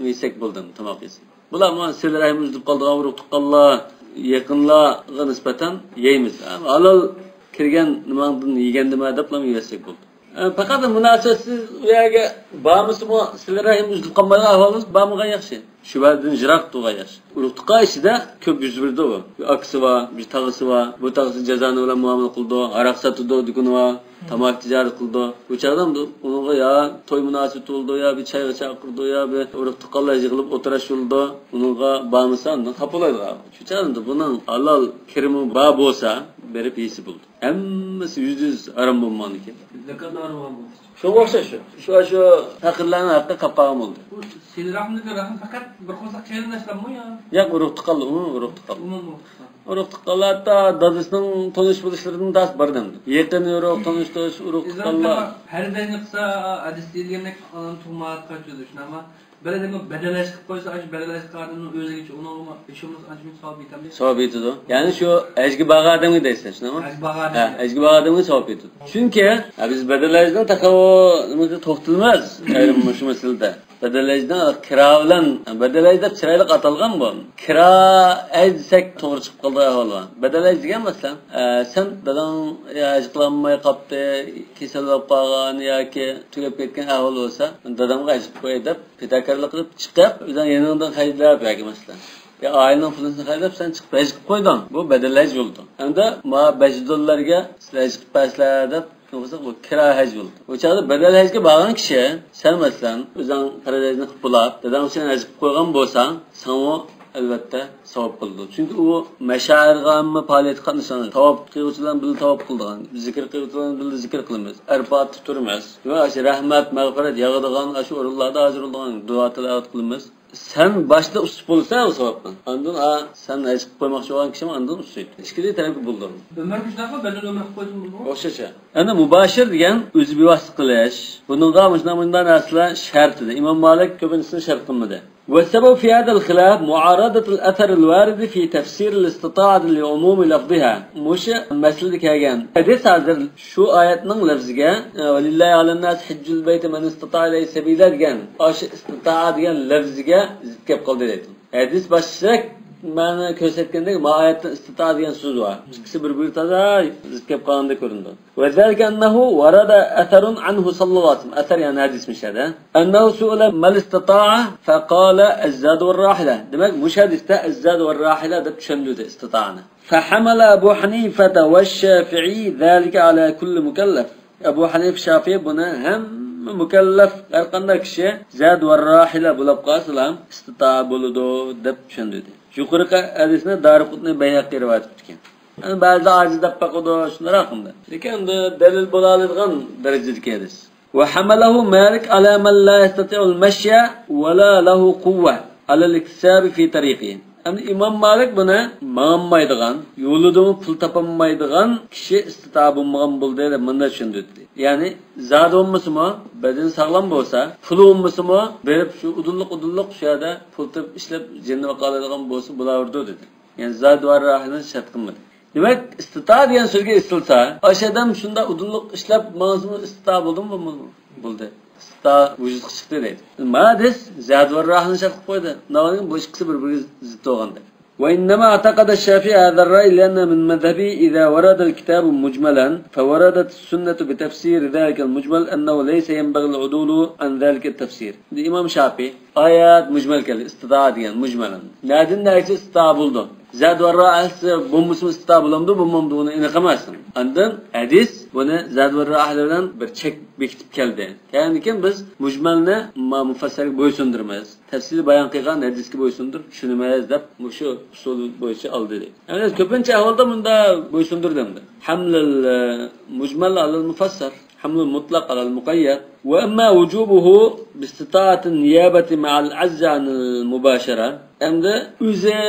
يېسەك بولدى، تاماق يېسەك. بۇلار مانا سىلە رەھىم ئۈزۈلۈپ قالىدىغان ئۇرۇق تۇغقانلار، يېقىنلارغا نىسبەتەن يەيمىز. ھالال كىرگەن نېمەڭدىن يېگەندىمە دەپلا يېسەك بولدى. ئە، پەقەت مۇناسىۋەتسىز ئۇ يەرگە بارمىسىمۇ، سىلە رەھىم ئۈزۈلۈپ قالمايدىغان ئەھۋال بولسا، بارمىغان ياخشى. شۈبھىدىن يىراق تۇرغان ياخشى. ئۇرۇق تۇغقان ئىچىدە كۆپ يۈز بېرىدۇ بۇ. بىر ئاكىسى بار، بىر تاغىسى بار، بۇ تاغىسى جازانە بىلەن مۇئامىلە قىلىدۇ، ھاراق ساتىدۇ، دۇكىنى بار، تاماكا تىجارىتى قىلىدۇ. بۇ چاغدا ئۇنىڭغا يا توي مۇناسىۋىتى بولىدۇ، يا بىر چايغا چاقىرىدۇ، يا بىر ئۇرۇق تۇغقانلار يىغىلىپ ئولتۇرۇشۇلىدۇ. ئۇنىڭغا بارمىسا، ئۇندىن خاپا بولىدىغان. شۇ چاغدا بۇنىڭ ھالال كىرىمى بار بولسا، بېرىپ يېسە بولىدۇ. ھەممىسى يۈزدە يۈز ھارام بولمىغان ئىكەن. زاكاتنى ھارام قىلغان بولسا. شۇڭا ئوخشاش شۇ. شۇ، شۇ پەقىرلەرنىڭ ھەققى قاپ قالغان بولدى. بۇ سىلە رەھىمدىكى رەھىم پەقەت بىر قورساق قېرىنداشلارمۇ يا؟ ياق، ئۇرۇق تۇغقانلار، ئۇمۇمەن ئۇرۇق تۇغقانلار. ئۇمۇمەن ئۇرۇق تۇغقانلار. ئۇرۇق تۇغقانلار ھەتتا دادىسىنىڭ تونۇش بولۇشلىرىدىن داس بار دەمدى. يېقىن ئۇرۇق، تونۇش، تونۇش، ئۇرۇق تۇغقانلار. پەرزەنتنى قىلسا، ھەدىستە دېگەندەك، ئانام تۇغما قاچىدۇ، شۇنداقمۇ؟ بىرى دېمە بەدەللەش قىلىپ قويسا، ئاشۇ بەدەللەش قىلغاندىن ئۆزىگىچە ئۇنىڭغىمۇ ھېچ بولمىسا ئانچە مۇنچە ساۋاب يېتەمدۇ؟ ساۋاب يېتىدۇ. يەنى شۇ ھەجگە بارغان ئادەمگە دەيسىلەر، شۇنداقمۇ؟ ھەجگە بارغان ھە، ئادەمگە. ھەجگە بارغان ئادەمگە ساۋاب يېتىدۇ. چۈنكى، ھە، بىز بەدەللەشنىڭ تېخى نېمىسىگە توختىلىمىز، ئايرىم مۇشۇ مەسىلىدە. بەدەللەشنىڭ كىرا بىلەن، بەدەللەش دەپ چىرايلىق ئاتالغان بۇ. كىرا ھەج دېسەك توغرا چىقىپ قالىدىغان ئەھۋال بار. بەدەللەش دېگەن مەسىلەن، ئە، سەن داداڭ ھەج قىلالماي قاپتۇ، كېسەل بولۇپ قالغان ياكى تۈگەپ كەتكەن ئەھۋال بولسا، دادامغا ھەج قىلىپ قوياي دەپ، پىداكارلىق قىلىپ چىقىپ، ئۆزۈڭ يېنىڭدىن خەجلەپ ياكى مەسىلەن، يا ئائىلىنىڭ پۇلىنى خەجلەپ، سەن چىقىپ ھەج قىلىپ قويدۇڭ. بۇ بەدەل ھەج بولىدۇ. ئەمدى ما بەش يۈز دوللارغا سىلەر ھەج قىلىپ بەرسىلەر دەپ، بولمىسا بۇ كىرا ھەج بولىدۇ. بۇ چاغدا بەدەل ھەجگە بارغان كىشى، سەن مەسىلەن، ئۆزۈڭ پەرز ھەجنى قىلىپ بولاپ، داداڭ ئۈچۈن ھەج قىلىپ قويغان بولساڭ، ساڭىمۇ ئەلۋەتتە ساۋاب قىلىدۇ. چۈنكى ئۇ مەشائىرغا ھەممە پائالىيەتكە قاتنىشىدۇ. تاۋاپ قىلغۇچىلار بىلەن بىللە تاۋاپ قىلىدىغان، زىكىر قىلغۇچىلار بىلەن بىللە زىكىر قىلىمىز. ئەرپاتتا تۇرىمىز. ۋە ئاشۇ رەھمەت، مەغپىرەت ياغىدىغان ئاشۇ ئورۇنلاردا ھازىر بولىدىغان دۇئا تىلاۋەت قىلىمىز. سەن باشتا ئۇسۇپ بولسا ئۇ ساۋابتىن. ئاندىن، ئا، سەن ھەج قىلىپ قويماقچى بولغان كىشىمۇ ئاندىن ئۇسۇيدۇ. ئىككىسى تەرەپكە بولدۇرىدۇ. ئۆمرە كۈچلەرگە بەدەل ئۆمرە قىلىپ قويسىمۇ بولىدۇ. ئوخشاش. ئەنە مۇباشىر دېگەن ئۆزى بىۋاسىتە قىلىش. بۇنىڭغا مۇشۇنداق، مۇنداق نەرسىلەر شەرت ئىدى. ئىمام مالىك كۆپىنچىسىنى شەرت قىلمىدى. والسبب في هذا الخلاف معارضة الأثر الوارد في تفسير الاستطاعة لعموم لفظها. مۇشۇ مەسىلىدە كەلگەن ھەدىس ھازىر شۇ ئايەتنىڭ لەفزىگە، ولله على الناس حج البيت من استطاع إليه سبيلا دېگەن، ئاشۇ ئىستىتائە دېگەن لەفزىگە زىت كەپ قالدى دەيدۇ. ھەدىس باشلىق مەنە كۆرسەتكەندەك، ما ئايەتتىن ئىستىتائە دېگەن سۆز بار. ئىككىسى بىر-بىرىگە تازا زىت كەپ قالغاندەك كۆرۈنىدۇ. وذلك أنه ورد أثر عنه صلى الله عليه وسلم. ئەسەر، يەنى ھەدىس مۇشەدە. أنه سئل ما الاستطاعة فقال الزاد والراحلة. دېمەك، مۇشۇ ھەدىستە الزاد والراحلة دەپ چۈشەندۈردى ئىستىتائەنى. فحمل أبو حنيفة والشافعي ذلك على كل مكلف. ئەبۇ ھەنىفە، شافىئى بۇنى ھەممە مۇكەللەپ، ھەر قانداق كىشى زاد ۋە راھىلە بولۇپ قالسىلا ئىستىتائە بولىدۇ دەپ چۈشەندۈردى. يۇقىرىقى ھەدىسنى دارىقۇتنى، بەيھەقى رىۋايەت قىلىدىكەن. يەنى بەزىدە ئاجىز دەپ باقىدۇ، شۇنداق ئەمدى. لېكىن ئەمدى دەلىل بولالايدىغان دەرىجىدىكى ھەدىس. وحمله مالك على من لا يستطيع المشي ولا له قوة على الاكتساب في طريقه. ئەمدى ئىمام مالىك بۇنى ماڭالمايدىغان، يولىدىمۇ پۇل تاپالمايدىغان كىشى ئىستىتائە بولمىغان بولدى دەپ مۇنداق چۈشەندۈردى. يەنى زادى بولمىسىمۇ، بەدىنى ساغلام بولسا، پۇلى بولمىسىمۇ، بېرىپ شۇ ئۇدۇللۇق ئۇدۇللۇق شۇ يەردە پۇل تېپىپ ئىشلەپ جېنىنى باقالايدىغان بولسا بولاۋېرىدۇ دېدى. يەنى زاد ۋە راھىلىنى شەرت قىلمىدى. دېمەك، ئىستىتائە دېگەن سۆزگە ئېسىلسا، ئاشۇ ئادەم شۇنداق ئۇدۇللۇق ئىشلەپ ماڭسىمۇ ئىستىتائە بولدىمۇ، بولمىدىمۇ؟ بولدى. ئىستىتائە ۋۇجۇدقا چىقتى دەيدۇ. ما ھەدىس زاد ۋە راھىلىنى شەرت قىلىپ قويدى. ناۋادا بۇ ئىككىسى بىر-بىرىگە زىت بولغاندەك. وإنما اعتقد الشافعي هذا الرأي لأن من مذهبه إذا ورد الكتاب مجملا فوردت السنة بتفسير ذلك المجمل أنه ليس ينبغي العدول عن ذلك التفسير. ئىمام شافىئى ئايەت مۇجمەل كەلدى، ئىستىتائە دېگەن مۇجمەل. نەدىن نەگىچە ئىستىتائە بولىدۇ؟ زاد ۋە راھىلە بولمىسىمۇ ئىستىتائە بولامدۇ، بولمامدۇ، ئۇنى ئېنىق ئەمەس. ئاندىن ھەدىس بۇنى زاد ۋە راھىلە بىلەن بىر چەك بېكىتىپ كەلدى. كەلگەندىن كېيىن بىز مۇجمەلنى ما مۇفەسسەلگە بويسۇندۇرىمىز. تەپسىلىي بايان قىلغان ھەدىسكە بويسۇندۇرۇپ چۈشىنىمىز دەپ مۇشۇ ئۇسۇل بويىچە ئالدى. يەنى كۆپىنچە ئەھۋالدا مۇندا بويسۇندۇرىدۇ ئەمدى. حمل المجمل على المفسر، حمل المطلق على المقيد. وأما وجوبه باستطاعة النيابة مع العجز عن المباشرة. ئەمدى ئۆزى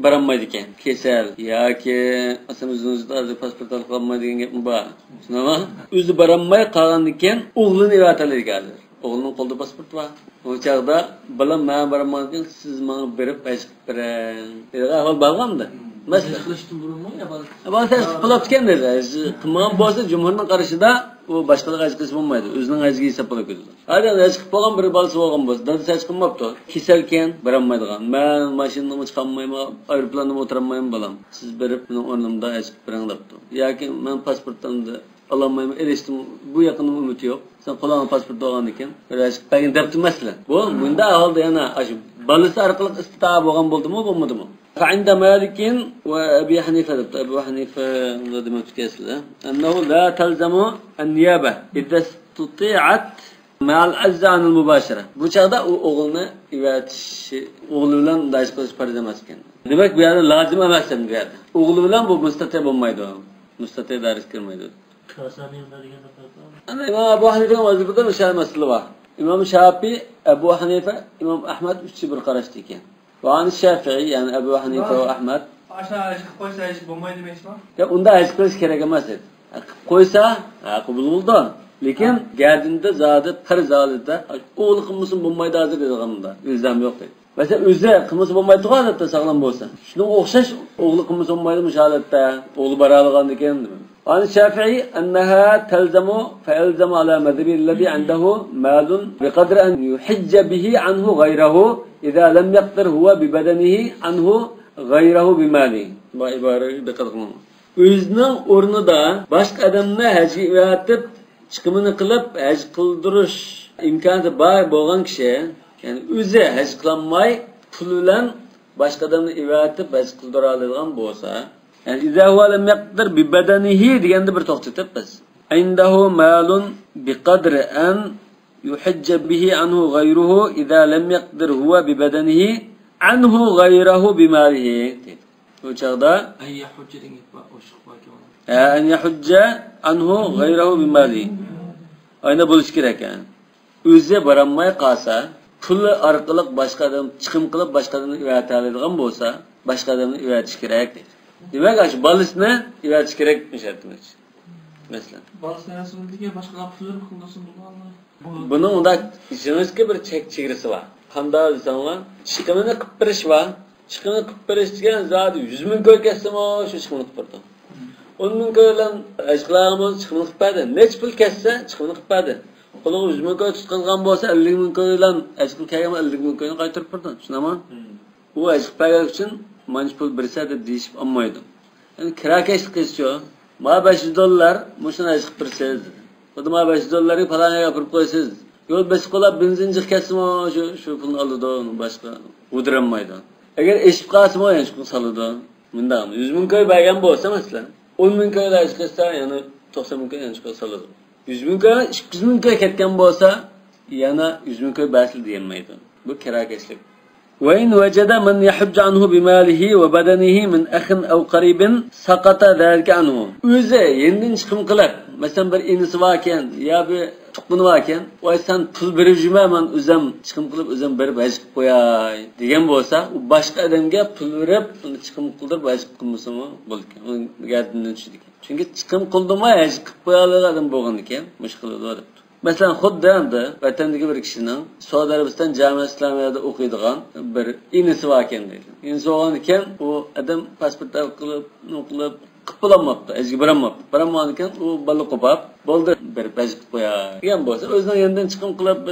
بارالمايدىكەن، كېسەل ياكى ئاسان ئۆزىنى ئۆزى پاسپورت ئالغىلى بولمايدىغان گەپمۇ بار. شۇنداقمۇ؟ ئۆزى بارالماي قالغاندىن كېيىن ئوغلىنى ئەۋەتەلەيدىكەن ھازىر. ئوغلىنىڭ قولىدا پاسپورت بار. ئۇ چاغدا، بالام، مەن بارمايمەن، سىز ماڭا بېرىپ ھەج قىلىپ بېرىڭ دېگەن ئەھۋال بارغۇ ئەمدى. مەسىلەن. ھەج قىلىشتىن بۇرۇنمۇ يا بالىسى؟ يا بالىسى ھەج قىلىپ بوپتىكەن دېدى. ھەج قىلمىغان بولسا، جۇمھۇرنىڭ قارىشىدا ئۇ باشقىلارغا ھەج قىلسا بولمايدۇ. ئۆزىنىڭ ھەجىگە ھېساب بولۇپ كېتىدۇ. ھازىر ھەج قىلىپ بولغان بىر بالىسى بولغان بولسا، دادىسى ھەج قىلماپتۇ. كېسەلكەن، بارالمايدىغان. مەن ماشىنىنىمۇ چىقارمايمەن، ئايروپىلاننىمۇ ئولتۇرالمايمەن بالام. سىز بېرىپ مېنىڭ ئورنۇمدا ھەج قىلىپ بېرىڭ دەپتۇ. ياكى مەن پاسپورتىمنى ئالالمايمەن، ئېلىشتىن بۇ ياقىنىمۇ ئۈمىد يوق. سەن قولۇڭغا پاسپورت بولغاندىكىن بىر ھەج قىلىپ بەرگىن دەپتۇ مەسىلەن. بۇ مۇنداق ئەھۋالدا يەنە ئاشۇ بالىسى ئارقىلىق ئىستىتائە بولغان بولدىمۇ، بولمىدىمۇ؟ فعند مالك وأبي حنيفة دەپتۇ. ئەبۇ ھەنىفە مۇنداق دېمەپتىكەن ئەسلىدە. أنه لا تلزم النيابة إذا استطيعت مع العجز عن المباشرة. بۇ چاغدا ئۇ ئوغلىنى ئەۋەتىشى، ئوغلى بىلەن ھەج قىلىش پەرز ئەمەس ئىكەن. دېمەك، بۇ يەردە لازىم ئەمەس ئەمدى بۇ يەردە. ئوغلى بىلەن بۇ مۇستەتىئ بولمايدۇ. مۇستەتىئ دائىرىسىگە كىرمەيدۇ. ئەنە ئىمام ئەبۇ ھەنىفەنىڭ مەزھىپىدە مۇشۇ مەسىلە بار. ئىمام شافىئى، ئەبۇ ھەنىفە، ئىمام ئەھمەد ئۈچى بىر قاراشتا ئىكەن. ۋە ئەن شافىئى، يەنى ئەبۇ ھەنىفە ۋە ئەھمەد. ئاشۇ ھەج قىلىپ قويسا ھەج بولمايدۇ دېمەكچىمۇ؟ ياق، ئۇنداق ھەج قىلىش كېرەك ئەمەس دېدى. قىلىپ قويسا، ھە، قوبۇل بولىدۇ. لېكىن گەدىنىدە زادى پەرز ھالەتتە، ئوغلى قىلمىسىمۇ بولمايدۇ ھازىر دەيدىغان ئىلزام يوق دەيدۇ. مەسىلەن، ئۆزى قىلمىسا بولمايدۇ، ھالەتتە ساغلام بولسا. شۇنىڭغا ئوخشاش ئوغلى قىلمىسا بولمايدۇ مۇشۇ ھالەتتە. ئوغلى بارالىغاندىكىن. عن الشافعي أنها تلزم فيلزم على مذهبه الذي عنده مال بقدر أن يحج به عنه غيره إذا لم يقدر هو ببدنه عنه غيره بماله. بۇ ئىبارىگە دىققەت قىلىڭ. ئۆزىنىڭ ئورنىدا باشقا ئادەمنى ھەجگە ئەۋەتىپ، چىقىمىنى قىلىپ ھەج قىلدۇرۇش ئىمكانىيىتى بار بولغان كىشى، يەنى ئۆزى ھەج قىلالماي، پۇل بىلەن باشقا ئادەمنى ئەۋەتىپ ھەج قىلدۇرالايدىغان بولسا، يەنى إذا هو لم يقدر ببدنه دېگەندە بىر توختىتىپ بىز. عنده مال بقدر أن يحج به عنه غيره إذا لم يقدر هو ببدنه عنه غيره بماله دەيدۇ. بۇ چاغدا أن يحج دېگەن گەپ بار، ئوشۇق باركەن. ھە، أن يحج عنه غيره بماله. ئاينا بولۇشى كېرەك، ھە. ئۆزى بارالماي قالسا، پۇلى ئارقىلىق باشقا ئادەم، چىقىم قىلىپ باشقا ئادەمنى ئەۋەتەلەيدىغان بولسا، باشقا ئادەمنى ئەۋەتىش كېرەك دەيدۇ. دېمەك، ئاشۇ بالىسىنى ئەۋەتىش كېرەك دېمەكچى. مەسىلەن. بالىسىنى ئەۋەتسە بولىدىكەن، باشقىلار پۇللىرىنى قىلدۇرسۇن بولغانلا. بۇنىڭ ئۇنداق يېڭىچە بىر چەك چېگرىسى بار. قانداق دېسەڭلار، چىقىمىنى قىلىپ بېرىش بار. چىقىمىنى قىلىپ بېرىش دېگەن زادى يۈز مىڭ كوي كەتسىمۇ شۇ چىقىمنى قىلىپ بېرىدۇ. ئون مىڭ كوي بىلەن ھەج قىلغان بولسا چىقىمنى قىلىپ بەردى. نەچچە پۇل كەتسە چىقىمنى قىلىپ بەردى. قولىغا يۈز مىڭ كوي تۇتقۇزغان بولسا ئەللىك مىڭ كوي بىلەن ھەج قىلىپ كەلگەن ئەللىك مىڭ كوينى قايتۇرۇپ بېرىدۇ. چۈشىنەما؟ ئۇ ھەج قىلىپ كەلگەن ئۈچۈن مانچە پۇل بېرىسە دەپ دېيىشىپ ئالمايدۇ. يەنى كىراكەشلىك قىلسىچۇ، ماڭا بەش يۈز دوللار، مۇشۇنى ھەج قىلىپ بېرىسىز. خۇددى ماڭا بەش يۈز دوللارنى پالان يەرگە ئاپىرىپ قويىسىز. يول بېسىپ قويلاپ بېنزىن جىق كەتسىمۇ شۇ، شۇ پۇلنى ئالىدۇ، باشقا غۇدۇرانمايدۇ. ئەگەر ئېشىپ قالسىمۇ يانچۇقىغا سالىدۇ. مۇنداق، يۈز مىڭ كوي بەرگەن بولسا مەسىلەن، ئون مىڭ كوي ھەج قىلسا يەنە توقسان مىڭ كوي يانچۇقىغا سالىدۇ. يۈز مىڭ كوي، ئىككى يۈز مىڭ كوي كەتكەن بولسا يەنە يۈز مىڭ كوي بەرسىلە دېيەلمەيدۇ. بۇ كىراكەشلىك. وإن وجد من يحج عنه بماله وبدنه من أخ أو قريب سقط ذلك عنه. ئۆزى يېنىدىن چىقىم قىلىپ، مەسىلەن، بىر ئىنىسى باركەن يا بىر تۇغقىنى باركەن، ۋاي، سەن پۇل بېرىپ يۈرمە، مەن ئۆزۈم چىقىم قىلىپ، ئۆزۈم بېرىپ ھەج قىلىپ قوياي دېگەن بولسا، ئۇ باشقا ئادەمگە پۇل بېرىپ، ئۇنى چىقىم قىلدۇرۇپ ھەج قىلىپ قىلمىسىمۇ بولىدىكەن. ئۇنىڭ گەردىنىدىن چۈشىدىكەن. چۈنكى چىقىم قىلدىمۇ ھەج قىلىپ قويالىغان ئادەم بولغاندىكىن، مۇشۇ قىلىدۇ دەپتۇ. مەسىلەن، خۇددى ئەمدى ۋەتەندىكى بىر كىشىنىڭ سەئۇدى ئەرەبىستان جامىئە ئىسلامىيەدە ئوقۇيدىغان بىر ئىنىسى باركەن دەيلى. ئىنىسى بولغاندىكىن، ئۇ ئادەم پاسپورت ئەل قىلىپ، نېمە قىلىپ، قىلىپ بولالماپتۇ، ھەجگە بارالماپتۇ. بارالمىغاندىكىن، ئۇ بالىنى قوپاپ، بولدى، بېرىپ ھەج قىلىپ قوياي دېگەن بولسا، ئۆزىنىڭ يېنىدىن چىقىم قىلىپ،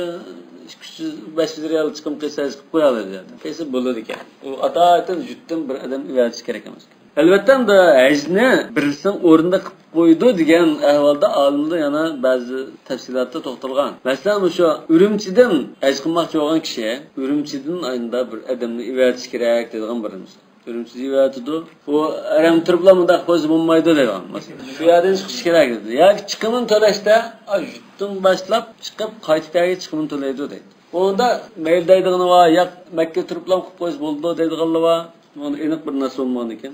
ئىككى يۈز، بەش يۈز رىيال چىقىم قىلسا، ھەج قىلىپ قويالايدۇ يەردە. قىلسا بولىدىكەن. ئۇ ئاتايىتىن يۇرتتىن بىر ئادەم ئەۋەتىش كېرەك ئەمەس. ئەلۋەتتە، ئەمدى ھەجنى بىرسىنىڭ ئورنىدا قىلىپ قويىدۇ دېگەن ئەھۋالدا ئالىملار يەنە بەزى تەپسىلاتتا توختالغان. مەسىلەن، مۇشۇ ئۈرۈمچىدىن ھەج قىلماقچى بولغان كىشى ئۈرۈمچىدىن ئاينىدا بىر ئادەمنى ئېۋەتىش كېرەك دەيدىغان بىر مىسال. ئۈرۈمچىدىن ئېۋەتىدۇ. ئۇ ئارام تۇرۇپلا مۇنداق قىلسا بولمايدۇ دەيدىغان مىسال. شۇ يەردىن چىقىش كېرەك دەيدۇ. ياكى چىقىمىنى تۆلەشتە، ئا، يۇرتتىن باشلاپ چىقىپ قايتىپ كەلگەن چىقىمىنى تۆلەيدۇ دەيدۇ. ئۇندا مەيلى دەيدىغىنى بار، ياق، مەككە تۇرۇپلا قىلىپ قويسا بولىدۇ دەيدىغانلار بار. ئۇندا ئېنىق بىر نەس بولمىغان ئىكەن.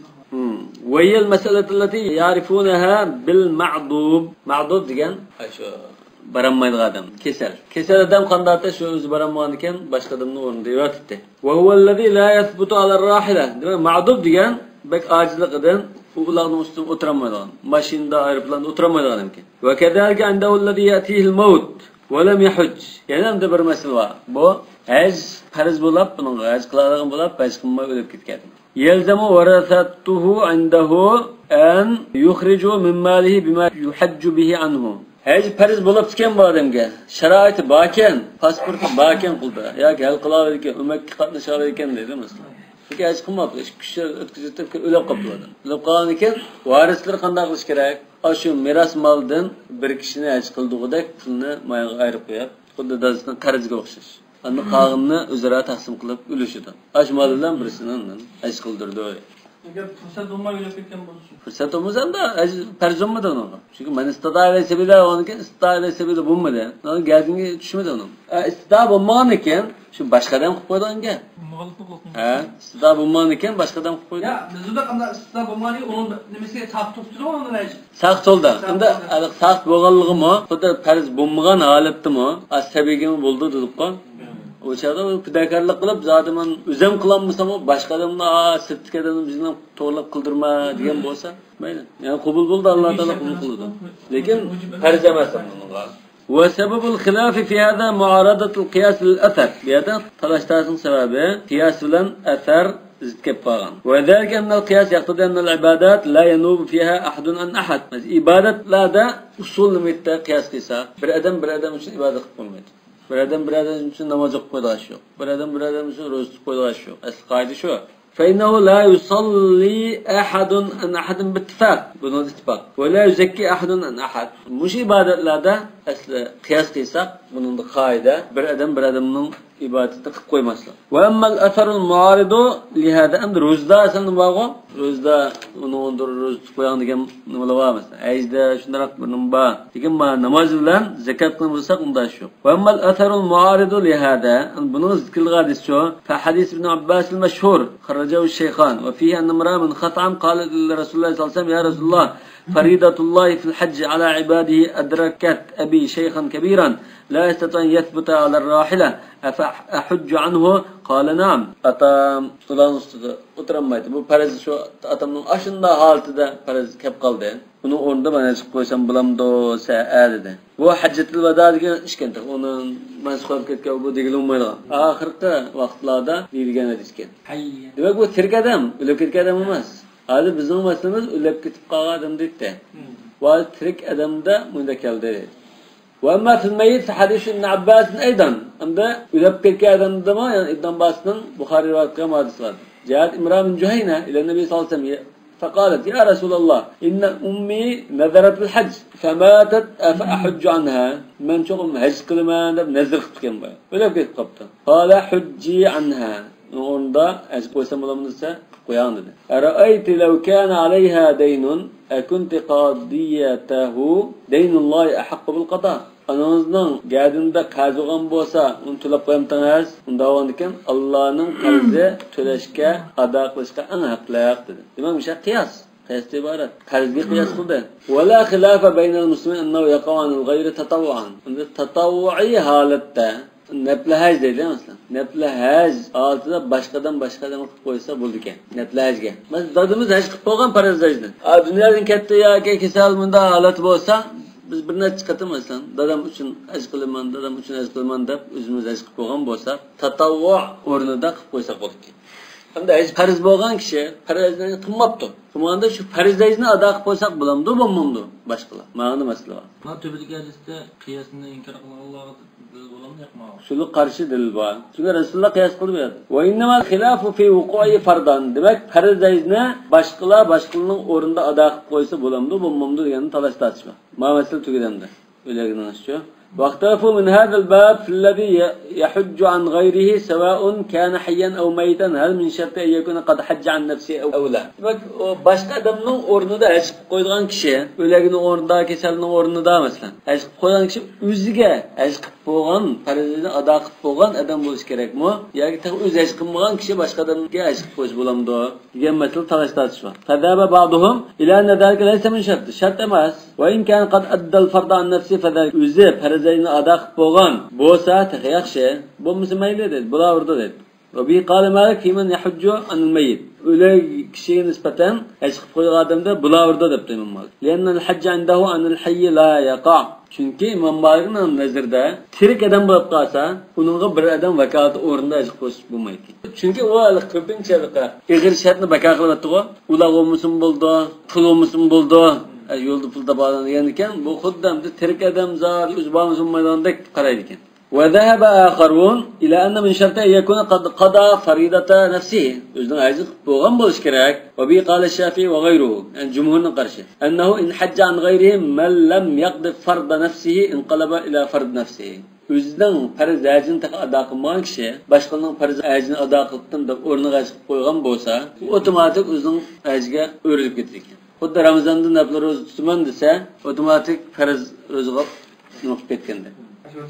وهي المسألة التي يعرفونها بالمعضوب. مەغدۇب دېگەن، ئاشۇ بارالمايدىغان ئادەم. كېسەل. كېسەل ئادەم قانداق؟ شۇ ئۆزى بارالمىغان ئىكەن، باشقا ئادەمنىڭ ئورنىدا ئېۋەتىپتۇ. وهو الذي لا يثبت على الراحلة. دېمەك، مەغدۇب دېگەن بەك ئاجىزلىقىدىن ئۇ ئۇلاغنىڭ ئۈستىدە ئولتۇرالمايدىغان، ماشىنىدا، ئايروپىلاندا ئولتۇرالمايدىغان ئىكەن. وكذلك عنده الذي يأتيه الموت ولم يحج. يەنە ئەمدى بىر مەسىلە بار. بۇ ھەج پەرز بولاپ، بۇنىڭغا ھەج قىلالىغان بولاپ، ھەج قىلماي ئۆلۈپ كەتكەن. يلزم ورثته عنده أن يخرجوا من ماله بما يحج به عنه. ھەج پەرز بولاپتىكەن بۇ ئادەمگە. شارائىتى باركەن، پاسپورتى باركەن قولىدا. ياكى ھەل قىلالايدىكەن، ئۆمەككە قاتنىشالايدىكەن دەيدۇ مەسىلەن. چۈنكى ھەج قىلماپتۇ، ئىككى، ئۈچ يىل ئۆتكۈزۈپ ئۆلۈپ قاپتۇ ئادەم. ئۆلۈپ قالغاندىكىن ۋارىسلىرى قانداق قىلىش كېرەك؟ ئاشۇ مىراس مالدىن بىر كىشىنى ھەج قىلدۇرغۇدەك پۇلنى ماياغا ئايرىپ قويۇپ، خۇددى دادىسىنىڭ قەرزىگە ئوخشاش. ئاندىن قالغىنىنى ئۆزئارا تەقسىم قىلىپ ئۈلۈشىدۇ. ئاشۇ مال بىلەن بىرسىنى ئاندىن ھەج قىلدۇرىدۇ. ئەگەر پۇرسەت بولماي ئۆلۈپ كەتكەن بولسا؟ پۇرسەت بولمىسا ئەمدى ھەج پەرز بولمىدى ئۇنىڭغا. چۈنكى مەن ئىستىتائە ئىلەيھى سەبىيلا بولغاندىكىن ئىستىتائە ئىلەيھى سەبىيلا بولمىدى. ئۇنىڭ گەردىنىگە چۈشمىدى ئۇنىڭ. ئە، ئىستىتائە بولمىغاندىكىن شۇ باشقا ئادەم قىلىپ قويىدىغان گەپ. ھە، ئىستىتائە بولمىغاندىكىن باشقا ئادەم قىلىپ قويىدۇ. يا، بىز بۇنداق ئەمدى ئىستىتائە بولمىغاندىكىن ئۇنىڭ نېمىسى ساقىت تۇرۇپتۇ ئۇنىڭ ھەج. ساقىت بولدى. ئەمدى ھېلىقى ساقىت بولغانلىقىمۇ، خۇددى پەرز بولمىغان ھالەتتىمۇ، ئا، سەبىيگىمۇ بولىدۇ دېدۇققۇ. ئۇ چاغدا ئۇ پىداكارلىق قىلىپ، زادى مەن ئۆزۈم قىلالمىساممۇ، باشقا ئادەمنى، ئا، سىرتتىكى ئادەمنى بىزنىڭ توغرىلاپ قىلدۇرما دېگەن بولسا، مەيلى. يەنى قوبۇل بولىدۇ، ئاللا تائالا قوبۇل قىلىدۇ. لېكىن پەرز ئەمەس ئۇنىڭغا. وسبب الخلاف في هذا معارضة القياس للأثر. بۇ يەردە تالاش-تارتىشنىڭ سەۋەبى قىياس بىلەن ئەسەر زىت كېلىپ قالغان. وذلك أن القياس يقتضي أن العبادات لا ينوب فيها أحد عن أحد. ئىبادەتلەردە ئۇسۇل نېمە ئىدى؟ قىياس قىلسا، بىر ئادەم بىر ئادەم ئۈچۈن ئىبادەت قىلىپ بولمايدۇ. بىر ئادەم بىر ئادەم ئۈچۈن ناماز ئوقۇپ قويىدىغان ئىش يوق. بىر ئادەم بىر ئادەم ئۈچۈن روزا تۇتۇپ قويىدىغان ئىش يوق. ئەسلى قائىدە شۇ. فإنه لا يصلي أحد عن أحد باتفاق. بۇنىڭدا ئىتتىپاق. ولا يزكي أحد عن أحد. مۇشۇ ئىبادەتلەردە ئەسلى قىياس قىلساق، بۇنىڭدا قائىدە بىر ئادەم بىر ئادەمنىڭ ئىبادىتىنى قىلىپ قويماسلىق. وأما الأثر المعارض لهذا، ئەمدى روزىدا ئەسلى نېمە بارغۇ؟ روزىدا ئۇنىڭ ئۇندۇر روزا تۇتۇپ قويۇڭ دېگەن نېمىلەر بار مەسىلەن. ھەجدە شۇنداق بىر نېمە بار. لېكىن مانا ناماز بىلەن زاكات قىلمىساق ئۇنداق ئىش يوق. وأما الأثر المعارض لهذا، بۇنىڭ زىت كېلىدىغان ھەدىسى شۇ. فحديث ابن عباس المشهور خرجه الشيخان وفيه أن امرأة من خثعم قالت لرسول الله صلى الله عليه وسلم: يا رسول الله، فريضة الله في الحج على عباده أدركت أبي شيخا كبيرا لا يستطيع أن يثبت على الراحلة، أفأحج عنه؟ قال: نعم. ئاتام ئۇلارنىڭ ئۈستىدە ئولتۇرالمايتتى. بۇ پەرز شۇ ئاتامنىڭ ئاشۇنداق ھالىتىدە پەرز كەپ قالدى. ئۇنىڭ ئورنىدا مەن ھەج قىلىپ قويسام بولامدۇ، سە-، ئە، دېدى. بۇ ھەججەتۇل ۋادا دېگەن ئىكەن. ئۇنىڭ مەنسۇخ بولۇپ كەتكەن بۇ دېگىلى بولمايدىغان. ئاخىرقى ۋاقىتلاردا دېيىلگەن ھەدىس ئىكەن. دېمەك، بۇ تىرىك ئادەم، ئۆلۈپ كەتكەن ئادەم ئەمەس. ھازىر بىزنىڭ مەسىلىمىز ئۆلۈپ كېتىپ قالغان ئادەم دەيتتى. بۇ ھازىر تىرىك ئادەمدە مۇنداق كەلدى. وأما في الميت فحديث ابن عباس أيضا. ئەمدى ئۆلۈپ كەتكەن ئادەمدىمۇ، يەنى ئىبن ئابباسنىڭ بۇخارىي رىۋايەت قىلغان ھەدىسى بار. جاءت امرأة من جهينة إلى النبي صلى الله عليه وسلم فقالت: يا رسول الله، إن أمي نذرت الحج فماتت، أفأحج عنها؟ مەن چوقۇم ھەج قىلىمەن دەپ نەزىر قىپتىكەن بۇ. ئۆلۈپ كېتىپ قاپتۇ. قال: حجي عنها. ئۇنىڭ ئورنىدا ھەج قويسام بولامدۇ دېسە، قويۇڭ دېدى. أرأيت لو كان عليها دين أكنت قاضيته؟ دين الله أحق بالقضاء. ئانىڭىزنىڭ گەدىنىدە قەرز بولغان بولسا، ئۇنى تۆلەپ قويامتىڭىز؟ ئۇنداق بولغاندىكىن، ئاللانىڭ قەرزى تۆلەشكە، ئادا قىلىشقا ئەڭ ھەقلىق، دېدى. دېمەك، مۇشۇ قىياس. قىياستىن ئىبارەت. قەرزگە قىياس قىلدى. ولا خلاف بين المسلمين أنه يقع عن الغير تطوعا. ئەمدى تاتاۋۋۇئىي ھالەتتە نەپلى ھەج دەيدۇ، مەسىلەن. نەپلى ھەج ھالىتىدە باشقا ئادەم باشقا ئادەمگە قىلىپ قويسا بولىدىكەن. نەپلى ھەجگە. مەسىلەن، دادىمىز ھەج قىلىپ بولغان پەرز ھەجنى. ئا، دۇنيادىن كەتتى ياكى كېسەل مۇنداق ھالەت بولسا، بىز بىر نەچچە قېتىم، مەسىلەن، دادام ئۈچۈن ھەج قىلىمەن، دادام ئۈچۈن ھەج قىلىمەن دەپ ئۆزىمىز ھەج قىلىپ بولغان بولسا، تاتاۋۋۇ ئورنىدا قىلىپ قويساق بولىدىكەن. ھەمدە ھەج پەرز بولغان كىشى پەرز ھەجنى قىلماپتۇ. قىلمىغاندا شۇ پەرز ھەجنى ئادا قىلىپ قويساق بولامدۇ، بولمامدۇ؟ باشقىلار. مانا مەسىلە بار. مانا تۆۋەندىكى ھەدىستە قىياسنى ئىنكار قىلغانلارغا دەلىل بولامدۇ، ياقمۇ؟ شۇنىڭغا قارشى دەلىل بار. چۈنكى رەسۇلۇللا قىياس قىلدى بۇ يەردە. وإنما الخلاف في وقوعه فرضا. دېمەك، پەرز ھەجنى باشقىلار باشقىلارنىڭ ئورنىدا ئادا قىلىپ قويسا بولامدۇ، بولمامدۇ دېگەندە تالاش تارتىش بار. ما مەسىلە تۈگىدى ئەمدى. ئۆلەكنىڭ ئىشى. واختلفوا من هذا الباب في الذي يحج عن غيره سواء كان حيا أو ميتا، هل من شرط أن يكون قد حج عن نفسه أو لا؟ دېمەك، ئۇ باشقا ئادەمنىڭ ئورنىدا ھەج قىلىپ قويىدىغان كىشى، ئۆلەكنىڭ ئورنىدا، كېسەلنىڭ ئورنىدا، مەسىلەن، ھەج قىلىپ قويغان كىشى ئۆزىگە ھەج قىلىپ بولغان، پەرزىنى ئادا قىلىپ بولغان ئادەم بولۇشى كېرەكمۇ؟ ياكى تېخى ئۆزى ھەج قىلمىغان كىشى باشقا ئادەمگە ھەج قىلىپ قويسا بولامدۇ؟ دېگەن مەسىلىدە تالاش تارتىش بار. فذهب بعضهم إلى أن ذلك ليس من شرط. شەرت ئەمەس. وإن كان قد أدى الفرض عن نفسه فذلك. ئۆزى پەرزەينى ئادا قىلىپ بولغان بولسا تېخى ياخشى. بولمىسا مەيلى دەيدۇ. بولاۋېرىدۇ دەيدۇ. وبه قال مالك في من يحج عن الميت. ئۆلۈك كىشىگە نىسبەتەن ھەج قىلىپ قويغان ئادەمدە بولاۋېرىدۇ دەپتۇ ئىمام مالىك. لأن الحج عنده عن الحي لا يقع. چۈنكى ئىمام مالىكنىڭ نەزىرىدە تىرىك ئادەم بولۇپ قالسا، ئۇنىڭغا بىر ئادەم ۋاكالىتى ئورنىدا ھەج قىلىپ قويۇش بولمايدىكەن. چۈنكى ئۇ ھېلىقى كۆپىنچە ھېلىقى ئېغىر شەرتنى بىكار قىلىۋەتتىغۇ. ئۇلاغ بولمىسىمۇ بولىدۇ، پۇل بولمىسىمۇ بولىدۇ. ئە، يولدا پۇل تاپالايدىغان دېگەندىكىن، بۇ خۇددى ئەمدى تىرىك ئادەم زادى ئۆزى بارمىسا بولمايدىغاندەك قارايدىكەن. وذهب آخرون إلى أن من شرطه أن يكون قد قضى فريضة نفسه. ئۆزىنىڭ ھەجىنى قىلىپ بولغان بولۇشى كېرەك. وبه قال الشافعي وغيره. يەنى جۇمھۇرنىڭ قارىشى. أنه إن حج عن غيره من لم يقض فرض نفسه انقلب إلى فرض نفسه. ئۆزىنىڭ پەرز ھەجىنى تېخى ئادا قىلمىغان كىشى باشقىنىڭ پەرز ھەجىنى ئادا قىلدىم دەپ ئورنىغا ھەج قىلىپ قويغان بولسا، ئۇ ئاپتوماتىك ئۆزىنىڭ ھەجىگە ئۆرۈلۈپ كېتىدىكەن. خۇددى رامىزاندا نەپلى روزا تۇتىمەن دېسە، ئاپتوماتىك پەرز روزىغا نېمە قىلىپ كەتكەندەك.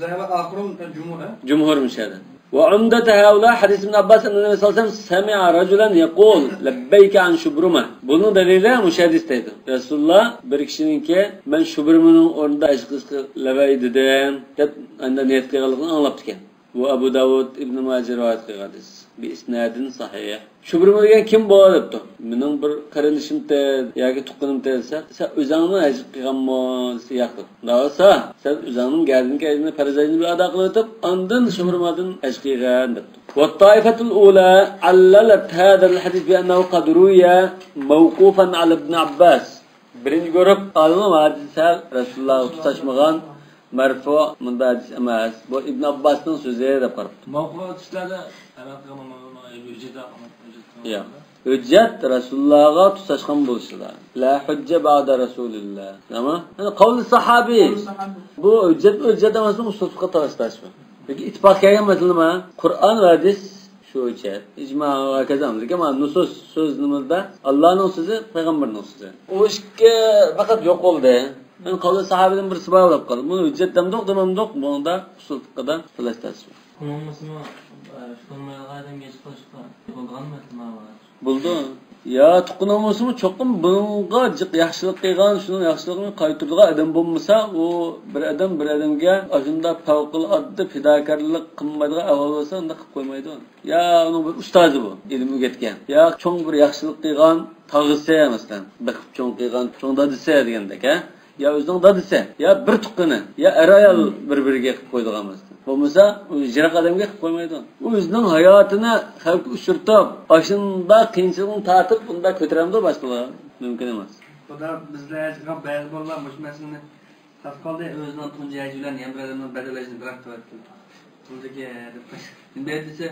ذهب آخرون، جمهور، ھە؟ جۇمھۇر مۇشۇ يەردە. وعمدة هؤلاء حديث ابن عباس أن النبي صلى الله عليه وسلم سمع رجلا يقول لبيك عن شبرمة. بۇنىڭ دەلىلى مۇشۇ ھەدىس دەيدۇ. رەسۇلۇللا بىر كىشىنىڭكى مەن شۇبرىمىنىڭ ئورنىدا ھەج قىلىشقا لەببەي دېدىم دەپ ئاندىن نىيەت قىلغانلىقىنى ئاڭلاپتىكەن. بۇ ئەبۇ داۋۇد، ئىبنى ماجە رىۋايەت قىلغان ھەدىس. بىئىسنادىن سەھىھ. شۇبرىمە دېگەن كىم بۇ دەپتۇ. مېنىڭ بىر قېرىندىشىمتى ياكى تۇغقىنىمتى دېسە، سەن ئۆزۈڭنى ھەج قىلغانمۇ دېسە، ياق دەپتۇ. ئۇنداق بولسا، سەن ئۆزۈڭنىڭ گەدىنىدىكى ھەجنى پەرز ھەجنى بىر ئادا قىلىۋېتىپ، ئاندىن شۇبرىمادىن ھەج قىلغىن دەپتۇ. والطائفة الأولى عللت هذا الحديث بأنه قد روي موقوفا على ابن عباس. بىرىنچى گۇرۇپ ئالىملار ھەدىسى رەسۇلۇللاغا تۇتاشمىغان، مەرفۇ، مۇنداق ھەدىس ئەمەس. بۇ ئىبن ئابباسنىڭ سۆزى دەپ قاراپتۇ. مەۋقۇ ئۆتۈشلەردە ئەمەل قىلغان ھۆججەت، ھۆججەت قىلغان ياق. ھۆججەت رەسۇلۇللاغا تۇتاشقان بولۇشىدا. لا حجة بعد رسول الله. تامام؟ يەنى قول ساھابى. قول ساھابى. بۇ ھۆججەت، ھۆججەت ئەمەسمۇ ئۇسۇل فىقھى تالاش تارتىش بار. لېكىن ئىتتىپاق كەلگەن مەسىلە نېمە؟ قۇرئان ۋە ھەدىس شۇ ھۆججەت. ئىجما ۋە ھاكازا. لېكىن مانا نۇسۇس سۆز نېمىدە؟ ئاللانىڭ سۆزى، پەيغەمبەرنىڭ سۆزى. ئۇ ئىككى پەقەت يوق بولدى. يەنى قول ساھابىدىن بىرسى بار بولۇپ قالدى. بۇنى ھۆججەت دەمدۇق، دېمەمدۇق؟ بۇنىڭدا ئۇسۇل فىقھىدا تالاش تارتىش بار. ئۇنىڭ مۇسۇلمان، ئە، شۇ بولمايدىغان ئادەمگە ھېچ قىلىشقا بولىدىغان مەسىلە بار. بولىدۇ. يا تۇغقىنىڭ بولسىمۇ، چوقۇم بۇنىڭغا جىق ياخشىلىق قىلغان، شۇنىڭ ياخشىلىقىنى قايتۇرىدىغان ئادەم بولمىسا، ئۇ بىر ئادەم بىر ئادەمگە ئاشۇنداق پەۋقۇلئاددە پىداكارلىق قىلمايدىغان ئەھۋال بولسا، ئۇنداق قىلىپ قويمايدۇ. يا ئۇنىڭ بىر ئۇستازى بۇ، ئىلىم ئۆگەتكەن. يا چوڭ بىر ياخشىلىق قىلغان تاغىسى، مەسىلەن، بېقىپ چوڭ قىلغان چوڭ دادىسى دېگەندەك، ھە؟ يا ئۆزىنىڭ دادىسى، يا بىر تۇغقىنى، يا ئەر-ئايال بىر-بىرىگە قىلىپ قويىدىغان بولسا. بولمىسا، ئۇ يىراق ئادەمگە قىلىپ قويمايدۇ. ئۇ ئۆزىنىڭ ھاياتىنى خەۋپكە ئۇچرىتىپ، ئاشۇنداق قىيىنچىلىقنى تارتىپ، ئۇنداق كۆتۈرەمدۇ باشقىلار؟ مۇمكىن ئەمەس. خۇدا بىزلەر بەزى بالىلار مۇشۇ مەسىلىنى تاس قالدى، ئۆزىنىڭ تۇنجى ھەجى بىلەن يەنە بىر ئادەمنىڭ بەدەل ھەجىنى بىراق قىلىۋەتتى. تۇنجىكى دەپ. نېمە دېسە،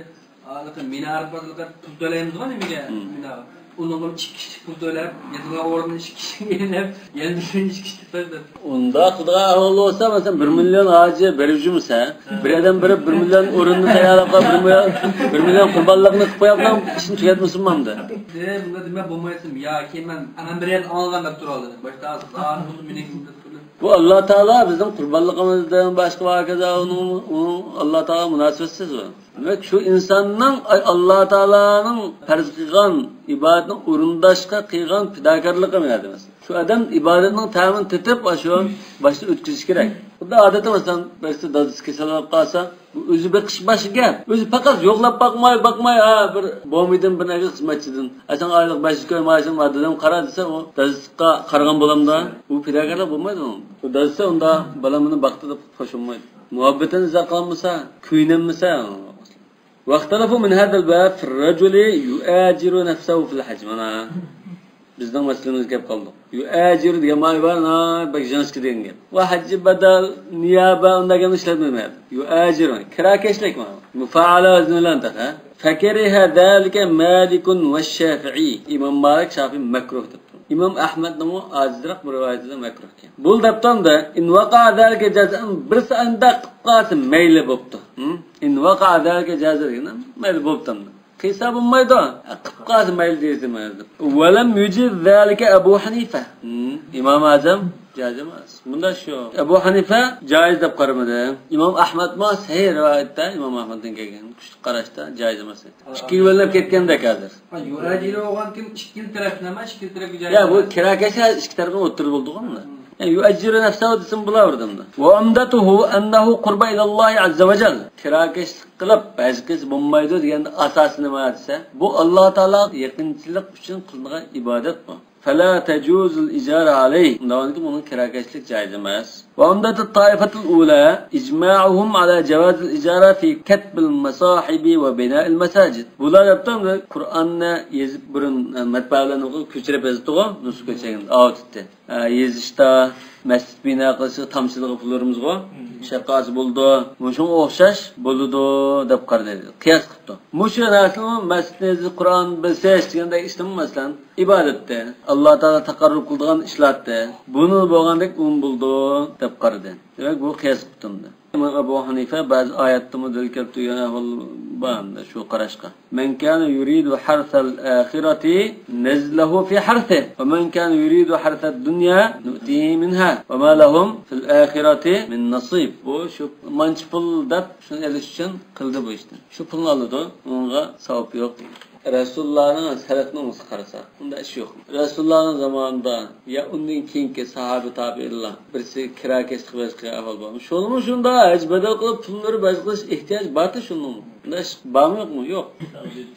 ھېلىقى مىنارە بارلىقى پۇل تۆلەيمىزغۇ نېمىگە؟ مىنارە. ئۇنىڭغا ئىككى كىشى پۇل تۆلەپ، يېتىلغان ئورنىنى ئىككى كىشىگە ئېلىپ، يەنە بىر ئىككى كىشى تۆلەپ. ئۇنداق قىلىدىغان ئەھۋال بولسا، مەسىلەن، بىر مىليون ھاجى بېرىپ يۈرمىسە، بىر ئادەم بېرىپ بىر مىليون ئورۇننى تەييارلاپ قويۇپ، بىر مىليون، بىر مىليون قۇربانلىقنى قىلىپ قويۇپلا ئىشنى تۈگەتمىسۇنمامدۇ؟ ئى، بۇنداق دېمە بولمايسىز. ياكى مەن ئەنە بىر يەردە ئاڭلىغان دەپ تۇرالىدى. باشتا ئازلىقلار بولسا مېنىڭ بۇ ئاللا تائالا بىزنىڭ قۇربانلىقىمىزدىن باشقا ۋە ھاكازا ئۇنىڭ، ئۇنىڭ ئاللا تائالا مۇناسىۋەتسىز ئۇ. دېمەك، شۇ ئىنساننىڭ، ئاي، ئاللا تائالانىڭ پەرز قىلغان ئىبادىتىنى ئورۇنداشقا قىلغان پىداكارلىقى مۇناسىۋەتسىز. شۇ ئادەم ئىبادەتنىڭ تەمىنى تېتىپ، ئاشۇ باشتا ئۆتكۈزۈش كېرەك. خۇددى ئادەتتە، مەسىلەن، بىرسى دادىسى كېسەل بولۇپ قالسا، بۇ ئۆزى بېقىش باشقا گەپ. ئۆزى پەقەت يوقلاپ باقماي، باقماي، ھە، بىر بومىدىن بىر نەچچە خىزمەتچىدىن، ئە، ساڭا ئايلىق بەش يۈز كوي مائاشىڭ بار، دادام قارا دېسە، ئۇ دادىسىغا قارىغان بولامدا؟ ئۇ پىداكارلىق بولمايدۇ ئۇنىڭ. ئۇ دادىسى ئۇندا بالا مېنى باقتى دەپ خوش بولمايدۇ. مۇھەببىتىنى ئىزھار قىلالمىسا، كۆيۈنەلمىسە. واختلفوا من هذا الباب في الرجل يؤاجر نفسه في الحج. مانا. بىزنىڭ مەسىلىمىزگە كەپ قالدۇق. يۇئاجىر دېگەن مانا بار، نا، بەك جىڭىشقا دېگەن گەپ. ۋە ھەججى بەدەل، نىيابە، ئۇنداق گەپنى ئىشلەتمەيمەن. يۇئاجىر، كىراكەشلىك مانا. مۇفائەلە ۋەزنى بىلەن تەخە. فەكەرىھە زالىكە مالىكۇن ۋە شافىئى. ئىمام مالىك، شافىئى مەكرۇھ دەپتۇ. ئىمام ئەھمەدنىڭمۇ ئاجىزراق بىر رىۋايىتىدە مەكرۇھ ئىكەن. بۇ دەپتۇ ئەمدى، ئىن ۋەقەئە زالىكە جازەن، بىرسى ئانداق قىلىپ قالسا مەيلى بوپتۇ. ھىم؟ ئىن ۋەقەئە زالىكە جازە دېگەن مەيلى بوپتۇ ئەمدى. قىلسا بولمايدۇ. قىلىپ قالسا مەيلى دېيىلمەيدۇ. ۋەلەم يۇجىز زالىكە ئەبۇ ھەنىفە. ھىم، ئىمام ئەزەم جائىز ئەمەس. بۇندا شۇ. ئەبۇ ھەنىفە جائىز دەپ قارىمىدى. ئىمام ئەھمەدمۇ سەھىھ رىۋايەتتە، ئىمام ئەھمەدتىن كەلگەن كۈچلۈك قاراشتا جائىز ئەمەس. ئىككىگە بۆلۈنۈپ كەتكەندەك ھازىر. ھا، يۇئاجىر بولغاندىكىن ئىككىلا تەرەپنى ئەمەس، ئىككىلا تەرەپكە جائىز. يا، بۇ كىراكەش ھە ئىككى تەرەپنىڭ ئوتتۇرىدا بولىدىغۇ بۇندا. ھىم. يا، يۇئاجىرۇ نەفسەھۇ دېسىمۇ بولاۋېرىدۇ بۇندا. ۋە ئۇمدەتۇھۇ ئەننەھۇ قۇربە ئىلەللاھى ئەززە ۋە جەل. كىراكەشلىك قىلىپ ھەج قىلسا بولمايدۇ دېگەندە ئاساسى نېمە دېسە، بۇ ئاللا تائالاغا يېقىنچىلىق ئۈچۈن قىلىنغان ئىبادەت بۇ. فلا تجوز الإجارة عليه. ئۇنداق بولغاندىكىن بۇنىڭ كىراكەشلىك جائىز ئەمەس. وعمدة الطائفة الأولى إجماعهم على جواز الإجارة في كتب المصاحف وبناء المساجد. بۇلار دەپتۇ قۇرئاننى يېزىپ بۇرۇن مەتبەئەلەرنى كۆچۈرۈپ يېزىپتىغۇ، نۇسخا كۆچۈرگەن، ئاۋۇتۇتتى. ئە، يېزىشتا، مەسچىت بىنا قىلىشتا تامچىلىقى پۇللىرىمىزغۇ، شەققاسى بولىدۇ، مۇشۇڭغا ئوخشاش بولىدۇ دەپ قارىدى، قىياس قىپتۇ. مۇشۇ نەرسىمۇ مەسچىتنى يېزىپ، قۇرئان بىلسەش دېگەندەك ئىشنىمۇ، مەسىلەن، ئىبادەتتە، ئاللا تائالا تەقەررۇپ قىلىدىغان ئىشلاتتى. بۇنى بولغاندەك ئۇمۇ بولىدۇ دەپ قارىدى. دېمەك، بۇ قىياس قىپتۇ. ئىمام ئەبۇ ھەنىفە بەزى ئايەتتىمۇ دەلىل كەلتۈرگەن ئەھۋال بار شۇ قاراشقا. من كان يريد حرث الآخرة نزد له في حرثه ومن كان يريد حرث الدنيا نؤته منها وما لهم في الآخرة من نصيب. بۇ شۇ مانچە پۇل دەپ شۇنى ئېلىش ئۈچۈن قىلدى بۇ ئىشنى. شۇ پۇلنى ئالىدۇ، ئۇنىڭغا ساۋاب يوق دېگەن. رەسۇلۇللانىڭ سەلەفنىڭ ئۇنىڭغا قارىسا، ئۇنداق ئىش يوق. رەسۇلۇللانىڭ زامانىدا يا ئۇندىن كېيىنكى ساھابە تابىئىنلار بىرسىگە كىراكەشلىك قىلىۋېلىش قىلغان ئەھۋال بارمۇ؟ شۇنىمۇ شۇنداق ھەج بەدەل قىلىپ پۇللىرى بەج قىلىش ئېھتىياجى بارتى شۇنىڭمۇ؟ ئۇنداق ئىش بارمۇ يوقمۇ؟ يوق.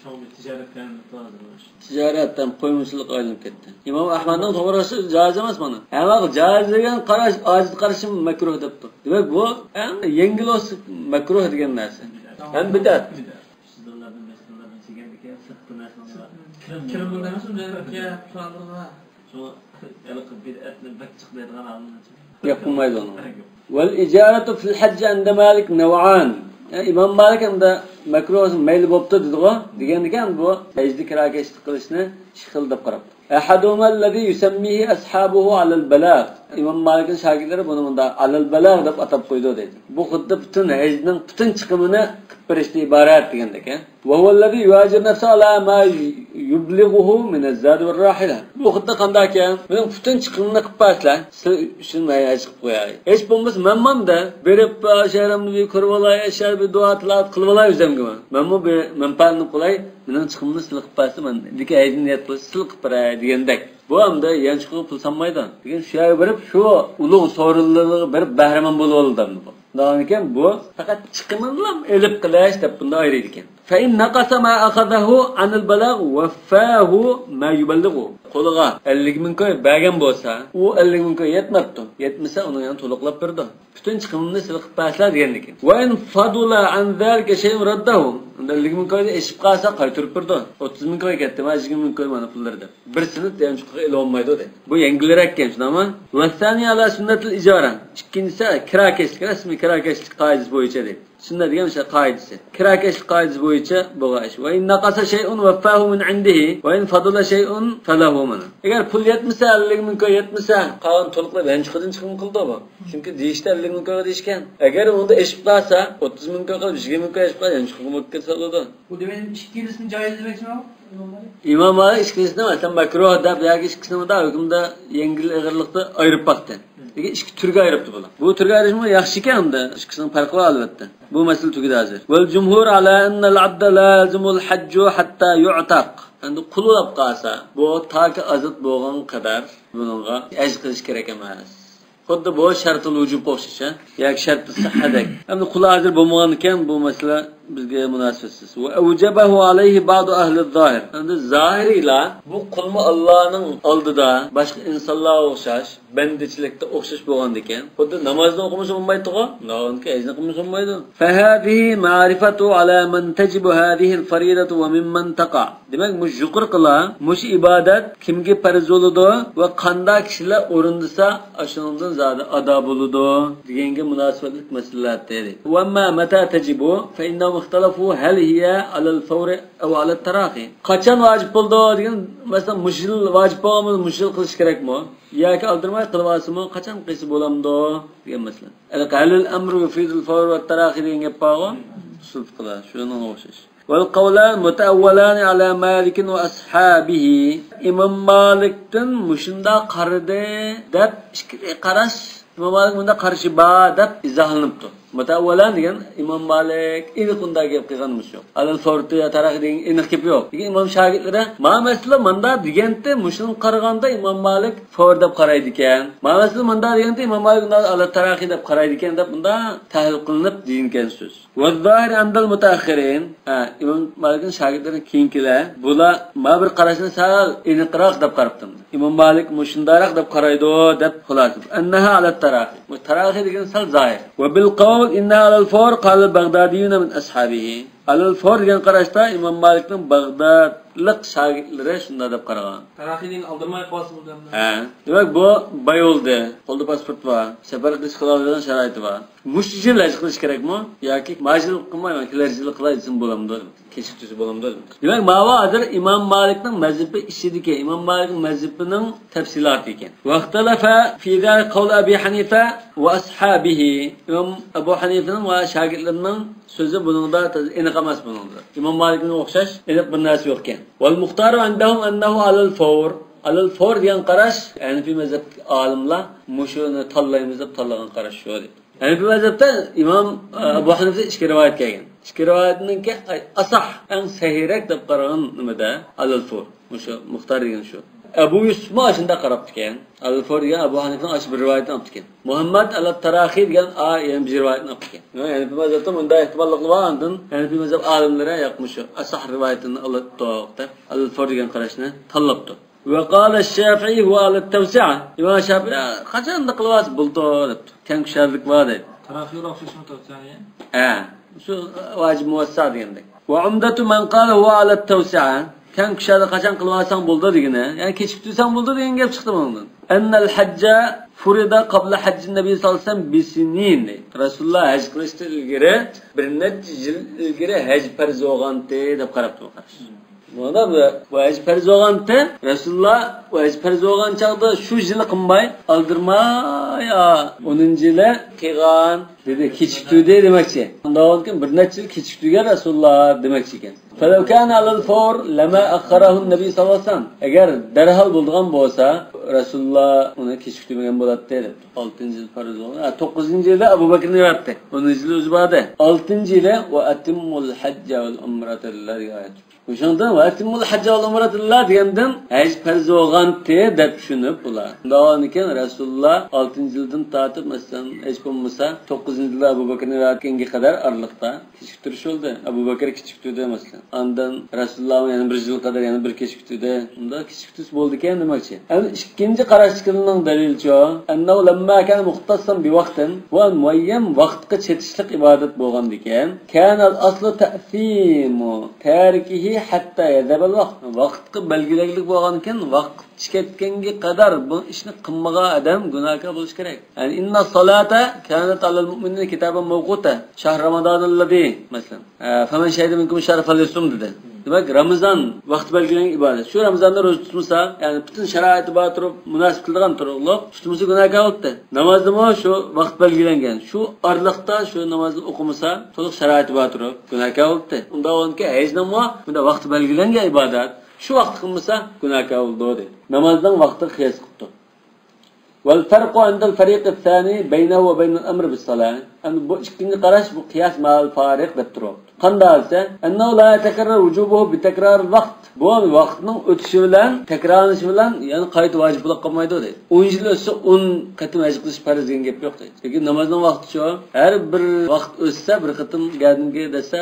چوڭ بىر تىجارەت بىلەن تۇرىدۇ. تىجارەت ھەم قويمىچىلىققا ئايلىنىپ كەتتى. ئىمام ئەھمەدنىڭ توغرىسى جائىز ئەمەس مانا. ھەم جائىز دېگەن قاراش، ئاجىز قارىشى مەكرۇھ دەپتۇ. دېمەك، بۇ ئەڭ يەڭگىل بولسا مەكرۇھ دېگەن نەرسە. ھەم بىدئەت. سىزلەردىن باشقىلارنى چېكەندىكەن، سىرتقى نەرسىلەرنى كىرىم، كىرىم بۇنداق ئەمەس، ئۇنداق يەپ تۇرالىدىغان. شۇ ھېلىقى بىدئەتنى بەك جىق دەيدىغان ئالىملار. گەپ قىلمايدۇ ئۇنىڭ. ۋەل ئىجارەتۇ فىل ھەججى ئىندە مالىك نەۋئان. يەنى ئىمام مالىك ئەمدى مەكرۇھ مەيلى بوپتۇ دېدىغۇ. دېگەندىكەن بۇ ھەجدە كىراكەشلىك قىلىشنى ئىككى خىل دەپ قاراپتۇ. ئەھەدۇھۇمەللەزى يۇسەممىھى ئەسھابۇھۇ ئەلەل بەلاغ. ئىمام مالىكنىڭ شاگىرتلىرى بۇنى مۇنداق ئەلەل بەلاغ دەپ ئاتاپ قويىدۇ دەيدۇ. بۇ خۇددى پۈتۈن ھەجنىڭ پۈتۈن چىقىمىنى قىلىپ بېرىشتىن ئىبارەت دېگەندەك. ۋەھۇۋەللەزى يۇئاجىرۇ نەفسەھۇ ئەلا ما يۇبلىغۇھۇ مىنەززادى ۋەرراھىلە. بۇ خۇددى قانداقكەن؟ مېنىڭ پۈتۈن چىقىمىمنى قىلىپ بەرسىلەر، سىلەر ئۈچۈن مەن ھەج قىلىپ قوياي. ھېچ بولمىسا مەنمۇ بېرىپ، شەھىرىمنى بىر كۆرۈۋالاي، شەھەر بىر دۇئا تىلاۋەت قىلىۋالاي ئۆزۈمگىمۇ. مەنمۇ بىر مەنپەئەتنى قىلاي. مېنىڭ چىقىمنى سىلى قىلىپ بەرسە، مەن دىكى ھەجنى نىيەت قىلسا سىلى قىلىپ بېرەي دېگەندەك. بۇ ئەمدى يانچۇقىغا پۇل سالمايدۇ. لېكىن شۇ يەرگە بېرىپ، شۇ ئۇلۇغ سورۇنلىرىغا بېرىپ بەھرىمەن بولۇۋالىدۇ ئەمدى بۇ. شۇنداقكەن بۇ پەقەت چىقىمىنىلا ئېلىپ قېلىش دەپ بۇندا ئايرىيدىكەن. فإن نقص ما أخذه عن البلاغ وفاه ما يبلغه. قولىغا ئەللىك مىڭ كوي بەرگەن بولسا، ئۇ ئەللىك مىڭ كوي يەتمەپتۇ. يەتمىسە، ئۇنى يەنە تولۇقلاپ بېرىدۇ. پۈتۈن چىقىمىمنى سىلى قىلىپ بەرسىلەر دېگەندىكىن. وإن فضل عن ذلك شيء رده. ئەللىك مىڭ كويدىن ئېشىپ قالسا، قايتۇرۇپ بېرىدۇ. ئوتتۇز مىڭ كوي كەتتى، مانا يىگىرمە مىڭ كوي مانا پۇللىرى دەپ. بىرسىنى يانچۇقىغا ئېلىۋالمايدۇ دەيدۇ. بۇ يەڭگىلرەككەن، شۇنداقمۇ؟ والثاني على سنة الإجارة. ئىككىنچىسى كىراكەشلىك، رەسمىي كىراكەشلىك قائىدىسى بويىچە دەيدۇ. سۈننەت دېگەن مۇشۇ قائىدىسى. كىراكەشلىك قائىدىسى بويىچە بولغان ئىش. وإن نقص شيء وفاه من عنده، وإن فضل شيء فله منه. ئەگەر پۇل يەتمىسە، ئەللىك مىڭ كوي يەتمىسە، قالغان تولۇقلاپ يانچۇقىدىن چىقىم قىلىدۇ بۇ. چۈنكى دېيىشتە ئەللىك مىڭ كويغا دېيىشكەن. ئەگەر ئۇندا ئېشىپ قالسا، ئوتتۇز مىڭ كوي قىلىپ، يىگىرمە مىڭ كوي ئېشىپ قالسا، يانچۇقىغا مۇتكىل سالىدۇ. بۇ دېمەك ئىككىلىسىنى جايىز دېمەكچىمۇ؟ ئىمام مالىك ئىككىسىنى، مەسىلەن، مەكرۇھ دەپ ياكى ئىككىسىنى مۇنداق ھۆكۈمدە يەڭگىل ئېغىرلىقتا ئايرىپ باقتى. لېكىن ئىككى تۈرگە ئايرىپتۇ بۇلار. بۇ تۈرگە ئايرىشمۇ ياخشىكەن، ئەمدى ئىككىسىنىڭ پەرقى بار، ئەلۋەتتە. بۇ مەسىلە تۈگىدى ھازىر. والجمهور على أن العبد لا يلزمه الحج حتى يعتق. ئەمدى قۇل بولۇپ قالسا، بۇ تاكى ئازاد بولغان قەدەر بۇنىڭغا ھەج قىلىش كېرەك ئەمەس. خۇددى بۇ شەرتۇل ۋۇجۇبقا ئوخشاش، ھە؟ ياكى شەرتۇل سىھھەدەك. ئەمدى قۇل ھازىر بولمىغاندىكىن، بۇ مەسىلە بىزگە مۇناسىۋەتسىز. وأوجبه عليه بعض أهل الظاهر. ئەمدى زاھىرىيلار بۇ قۇلمۇ ئاللانىڭ ئالدىدا باشقا ئىنسانلارغا ئوخشاش بەندىچىلىكتە ئوخشاش بولغاندىكىن، خۇددى نامازنى ئوقۇمىسا بولمايدىغۇ، ناۋانكى ھەجنى قىلمىسا بولمايدۇ. فهذه معرفة على من تجب هذه الفريضة وممن تقع. دېمەك، مۇشۇ يۇقىرىقىلار، مۇشۇ ئىبادەت كىمگە پەرز بولىدۇ ۋە قانداق كىشىلەر ئورۇندىسا، ئاشۇنىڭدىن زادى ئادا بولىدۇ دېگەنگە مۇناسىۋەتلىك مەسىلىلەر دېدى. وأما متى تجب فإنهم اختلفوا هل هي على الفور أو على التراخي. قاچان ۋاجىپ بولىدۇ دېگەن، مەسىلەن، مۇشۇ يىل ۋاجىپ بولغان بولسا، مۇشۇ يىل قىلىش كېرەكمۇ؟ ياكى ئالدىرىماي قىلىۋالسىمۇ، قاچان قىلسا بولامدۇ دېگەن مەسىلە. يەنى، هل الأمر يفيد الفور والتراخي دېگەن گەپ بارغۇ، ئۇسۇل پىقىدا، شۇنىڭغا ئوخشاش. والقولان متأولان على مالك وأصحابه. ئىمام مالىكتىن مۇشۇنداق قارىدى دەپ ئىككى قاراش، ئىمام مالىك مۇنداق قارىشى بار دەپ ئىزاھلىنىپتۇ. مۇتەئەۋۋىلان دېگەن ئىمام مالىك ئېنىق ئۇنداق گەپ قىلغان ئىش يوق. ئەلەل فور يا تاراخى دېگەن ئېنىق گەپ يوق. لېكىن ئىمام شاگىرتلىرى ما مەسىلە مۇنداق دېگەنتى، مۇشۇنىڭغا قارىغاندا ئىمام مالىك فور دەپ قارايدىكەن. ما مەسىلە مۇنداق دېگەنتى، ئىمام مالىك ئۇنداق ئەلەل تاراخى دەپ قارايدىكەن دەپ مۇنداق تەھلىل قىلىنىپ دېگەنكەن سۆز. والظاهر عند المتأخرين. ھە، ئىمام مالىكنىڭ شاگىرتلىرىدىن كېيىنكىلەر، بۇلار ما بىر قاراشنى سەل ئېنىقراق دەپ قاراپتۇ. ئىمام مالىك مۇشۇنداقراق دەپ قارايدۇ، دەپ خۇلاسە. أنها على التراخي. بۇ تاراخى دېگەن سەل زاھىر. وبالقول إنها على الفور قال البغداديون من أصحابه. ئەلەل فور دېگەن قاراشتا ئىمام مالىكنىڭ باغدادلىق شاگىرتلىرى شۇنداق دەپ قارىغان. تاراخى دېگەن ئالدىرىماي قالسا بولدى ئەمدى. ھە. دېمەك، بۇ باي بولدى. قولدا پاسپورت بار. سەپەر قىلىش قىلالايدىغان شارائىتى بار. مۇشۇ يىل ھەج قىلىش كېرەكمۇ؟ ياكى مانا شۇ يىل قىلمايمەن، كېلەر يىلى قىلاي دېسىم بولامدۇ؟ كېچىكتۈرسە بولامدۇ؟ دېمەك، ماۋۇ ھازىر ئىمام مالىكنىڭ مەزھىپى ئىچىدىكى، ئىمام مالىكنىڭ مەزھىپىنىڭ تەپسىلاتى ئىكەن. واختلف في ذلك قول أبي حنيفة وأصحابه. ئىمام ئەبۇ ھەنىفىنىڭ ۋە شاگىرتلىرىنىڭ سۆزى بۇنىڭدا ئېنىق ئەمەس بۇنىڭدا. ئىمام مالىكنىڭ ئوخشاش ئېنىق بىر نەرسە يوق ئىكەن. والمختار عندهم أنه على الفور. ئەلەل فور دېگەن قاراش، ھەنىفىي مەزھەپتىكى ئالىملار مۇشۇنى تاللايمىز دەپ تاللىغان قاراش شۇ دەيدۇ. ھەنىفىي مەزھەپتە ئىمام، ئە، ئەبۇ ھەنىفىدىن ئىككى رىۋايەت كەلگەن. ئىككى رىۋايەتنىڭكى ئەسەھ، ئەڭ سەھىھرەك دەپ قارىغان نېمىدە، ئەلەل فور. مۇشۇ مۇختار دېگەن شۇ. ئەبۇ يۈسۈفمۇ ئاشۇنداق قاراپتىكەن. ئەلەل فور دېگەن ئەبۇ ھەنىفىنىڭ ئاشۇ بىر رىۋايىتىنى ئاپتىكەن. مۇھەممەد ئەلەت تاراخى دېگەن ئا، يەنە بىر رىۋايەتنى ئاپتىكەن. ھەنىفىي مەزھەپتە مۇنداق ئېھتىماللىقلار بار، ئاندىن ھەنىفىي مەزھەپ ئالىملىرى ياق، مۇشۇ ئەسەھ رىۋايىتىنى ئالاتتۇق دەپ، ئەلەل فور دېگەن قاراشنى تاللاپتۇ. وقال الشافعي هو على التوسعة. ئىمام شافىئى قاچان قىلىۋالسا بولىدۇ دەپتۇ. كەڭ كۈشادىلىك بار دەيدۇ. تاراخىغا ئوخشاشمۇ توسعە؟ ھە، شۇ ۋاجىب مۇۋەسسا دېگەندەك. وعمدة من قال هو على التوسعة. كەڭ كۈشادە قاچان قىلىۋالساڭ بولىدۇ دېگىنى، يەنى كېچىكتۈرسەڭ بولىدۇ دېگەن گەپ چىقتى بۇنىڭدىن. أن الحج فرض قبل حج النبي صلى الله عليه وسلم بسنين. رەسۇلۇللا ھەج قىلىشتىن ئىلگىرى، بىر نەچچە يىل ئىلگىرى ھەج پەرز بولغانتى دەپ قاراپتۇ بۇ قاراش. مانا بۇ، بۇ ھەج پەرز بولغانتى، رەسۇلۇللا بۇ ھەج پەرز بولغان چاغدا شۇ يىلى قىلماي، ئالدىرىماي، ئا، ئونىنچى يىلى قىلغان دېدى، كېچىكتۈردى دېمەكچى. ئۇنداق بولغاندىكىن بىر نەچچە يىل كېچىكتۈرگەن رەسۇلۇللا دېمەكچى ئىكەن. فلو كان على الفور لما أخره النبي صلى الله عليه وسلم. ئەگەر دەرھال بولىدىغان بولسا، رەسۇلۇللا ئۇنى كېچىكتۈرمىگەن بولاتتى دەپتۇ. ئالتىنچى يىل پەرز بولغان. ھە، توققۇزىنچى يىلى ئەبۇ بەكرىنى ياراتتى. ئونىنچى يىلى ئۆزى باردى. ئالتىنچى يىلى وأتموا الحج والعمرة لله دېگەن ئايەت. شۇنىڭدىن «ۋەتىممۇل ھەججە ۋەل ئۇمرەتىللا» دېگەندىن ھەج پەرز بولغانتى دەپ چۈشىنىپ ئۇلار. شۇنداق بولغاندىكىن رەسۇلۇللا ئالتىنچى يىلدىن تارتىپ، مەسىلەن، ھېچ بولمىسا توققۇزىنچى يىلدا ئەبۇ بەكرىنى رىۋايەت قىلغانغا قەدەر ئارىلىقتا كېچىكتۈرۈش بولدى. ئەبۇ بەكرى كېچىكتۈردى، مەسىلەن. ئاندىن رەسۇلۇللا يەنە بىر يىل قەدەر يەنە بىر كېچىكتۈردى. ئۇنداق كېچىكتۈرسە بولىدىكەن دېمەكچى. ئەمدى ئىككىنچى قاراشتىكىلەرنىڭ دەلىلىچۇ، «أنه لما كان مختصا بوقت»، بۇ مۇئەييەن ۋاقىتقا چېتىشلىق ئىبادەت بولغاندىكىن، «كان الأصل تأثيم تاركه حتى يذهب الوقت». ۋاقىتقا بەلگىلەنلىك بولغاندىكىن، ۋاقىت چىقىپ كەتكەنگە قەدەر بۇ ئىشنى قىلمىغان ئادەم گۇناھكار بولۇشى كېرەك. يەنى، «إن الصلاة كانت على المؤمنين كتابا موقوتا، شهر رمضان الذي»، مەسىلەن. ئە، «فمن شهد منكم الشهر فليصمه» دېدى. دېمەك، رامىزان ۋاقتى بەلگىلەنگەن ئىبادەت. شۇ رامىزاندا روزا تۇتمىسا، يەنى پۈتۈن شارائىتى بار تۇرۇپ، مۇناسىپ كېلىدىغان تۇرۇقلۇق تۇتمىسا گۇناھكار بولۇپتۇ. نامازنىمۇ شۇ ۋاقىت بەلگىلەنگەن. شۇ ئارىلىقتا شۇ نامازنى ئوقۇمىسا، تولۇق شارائىتى بار تۇرۇپ گۇناھكار بولۇپتۇ. ئۇنداق بولغاندىكىن ھەجنىڭمۇ بۇنداق ۋاقتى بەلگىلەنگەن ئىبادەت. شۇ ۋاقىتتا قىلمىسا گۇناھكار بولىدۇ، دېدى. نامازنىڭ ۋاقتىغا قىياس قىلىپتۇ. والفرق عند الفريق الثاني بينه وبين الأمر بالصلاة. ئەمدى بۇ ئىككىنچى قاراش، بۇ قىياس مەئەل فارىق دەپ تۇرۇپتۇ. قانداق دېسە، أنه لا يتكرر وجوبه بتكرار الوقت. بۇ ۋاقىتنىڭ ئۆتۈشى بىلەن، تەكرارلىنىشى بىلەن يەنە قايتا ۋاجىپ بولۇپ قالمايدۇ دەيدۇ. ئون يىل ئۆتسە ئون قېتىم ھەج قىلىش پەرز دېگەن گەپ يوق دەيدۇ. چۈنكى نامازنىڭ ۋاقتى شۇ. ھەر بىر ۋاقىت ئۆتسە بىر قېتىم گەدىنىگە دەسسە،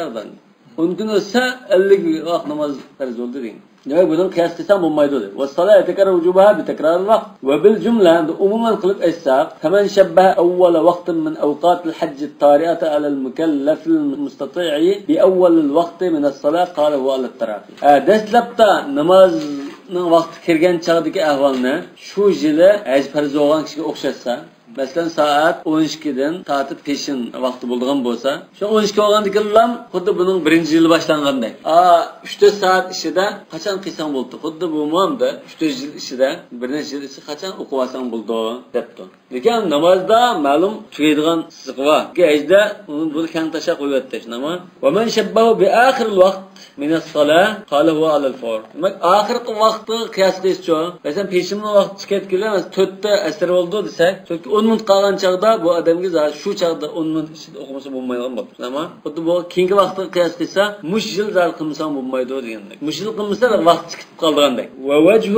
ئون كۈن ئۆتسە ئەللىك ۋاقىت ناماز پەرز بولدى دېگەن. دېمەك، بۇنىڭ قىياس قىلساڭ بولمايدۇ دەيدۇ. والصلاة يتكرر وجوبها بتكرار الوقت. وبالجملة، ئەمدى ئومۇمەن قىلىپ ئېيتساق، فمن شبه أول وقت من أوقات الحج الطارئة على المكلف المستطيع بأول الوقت من الصلاة قال هو على التراخي. ھە، دەسلەپتە نامازنىڭ ۋاقتى كىرگەن چاغدىكى ئەھۋالنى شۇ يىلى ھەج پەرز بولغان كىشىگە ئوخشاتسا، مەسىلەن، سائەت ئون ئىككىدىن تارتىپ پېشىن ۋاقتى بولىدىغان بولسا، شۇ ئون ئىككى بولغاندىكىنلا خۇددى بۇنىڭ بىرىنچى يىلى باشلانغاندەك. ئا، ئۈچ تۆت سائەت ئىچىدە قاچان قىلساڭ بولدى. خۇددى بۇمۇ ئەمدى ئۈچ تۆت يىل ئىچىدە، بىر نەچچە يىل ئىچىدە قاچان ئوقۇۋالساڭ بولدى، دەپتۇ. لېكىن نامازدا مەلۇم تۈگەيدىغان سىزىقى بار. ھەجدە ئۇنى بۇنى كەڭ تاشلاپ قويۇۋەتتى، شۇنداقمۇ؟ ومن شبهه بآخر الوقت من الصلاة قال هو على الفور. دېمەك، ئاخىرقى ۋاقىتقا قىياس قىلسىچۇ؟ مەسىلەن، پېشىننىڭ ۋاقتى چىقىپ كەتكىلى، مەسىلەن، تۆتتە ئەسىر بولدى دېسەك، تۆتكە ئون مىنۇت قالغان چاغدا بۇ ئادەمگە زادى شۇ چاغدا ئون مىنۇت ئىچىدە ئوقۇمىسا بولمايدىغان بولدى. تامام. خۇددى بۇ كېيىنكى ۋاقىتقا قىياس قىلسا، مۇشۇ يىل زادى قىلمىساڭ بولمايدۇ دېگەندەك. مۇشۇ يىل قىلمىسا ۋاقتى چىقىپ قالىدىغاندەك. ووجه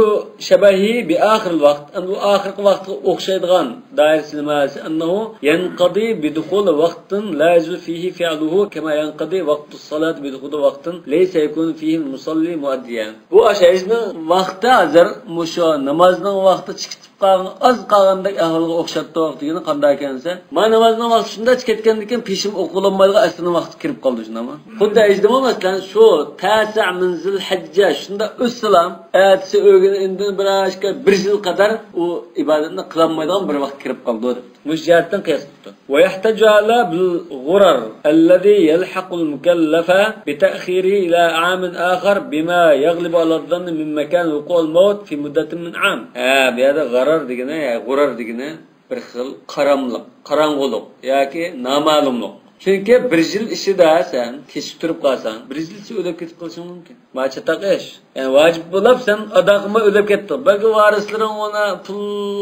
شبهه بآخر الوقت. ئەمدى بۇ ئاخىرقى ۋاقىتقا ئوخشايدىغان دائىرىسى نېمە دېسە، أنه ينقضي بدخول وقت لا يجوز فيه فعله كما ينقضي وقت الصلاة بدخول وقت ليس يكون فيه المصلي مؤديا. بۇ ئاشۇ ھەجنىڭ ۋاقتى ھازىر مۇشۇ نامازنىڭ ۋاقتى چىقىپ قالغان، ئاز قالغاندەك ئەھۋالغا ئوخشاتتۇق دېگىنى قانداق ئىكەن دېسە، مانا نامازنىڭ ۋاقتى شۇنداق چىقىپ كەتكەندىكىن پېشىم ئوقۇلالمايدىغان ئەسىرنىڭ ۋاقتى كىرىپ قالدى، شۇنداقمۇ؟ خۇددى ھەجدىمۇ مەسىلەن شۇ تاسىئ مىن زىلھەججە شۇنداق ئۆتسىلا، ئەتىسى ئۆگۈنى ئىندىن بىر ئاشكا بىر يىل قەدەر ئۇ ئىبادەتنى قىلالمايدىغان بىر ۋاقىت كىرىپ قالدى دەپتۇ. مۇشۇ جەھەتتىن قىياس قىپتۇ. ويحتج على بالغرر الذي يلحق المكلف بتأخيره إلى عام آخر بما يغلب على الظن من مكان وقوع الموت في مدة من عام. ھە، بۇ يەردە غەرەر دېگىنى، يا غۇرار دېگىنى بىر خىل قاراملىق، قاراڭغۇلۇق ياكى نامەلۇملۇق. چۈنكى بىر يىل ئىچىدە سەن كېچىكتۈرۈپ قالساڭ، بىر يىل ئىچىدە ئۆلۈپ كېتىپ قېلىشىڭ مۇمكىن. ما چاتاق ئىش. يەنى ۋاجىپ بولۇپ سەن ئادا قىلماي ئۆلۈپ كەتتىڭ. بەلكى ۋارىسلىرىڭ ئۇنى پۇل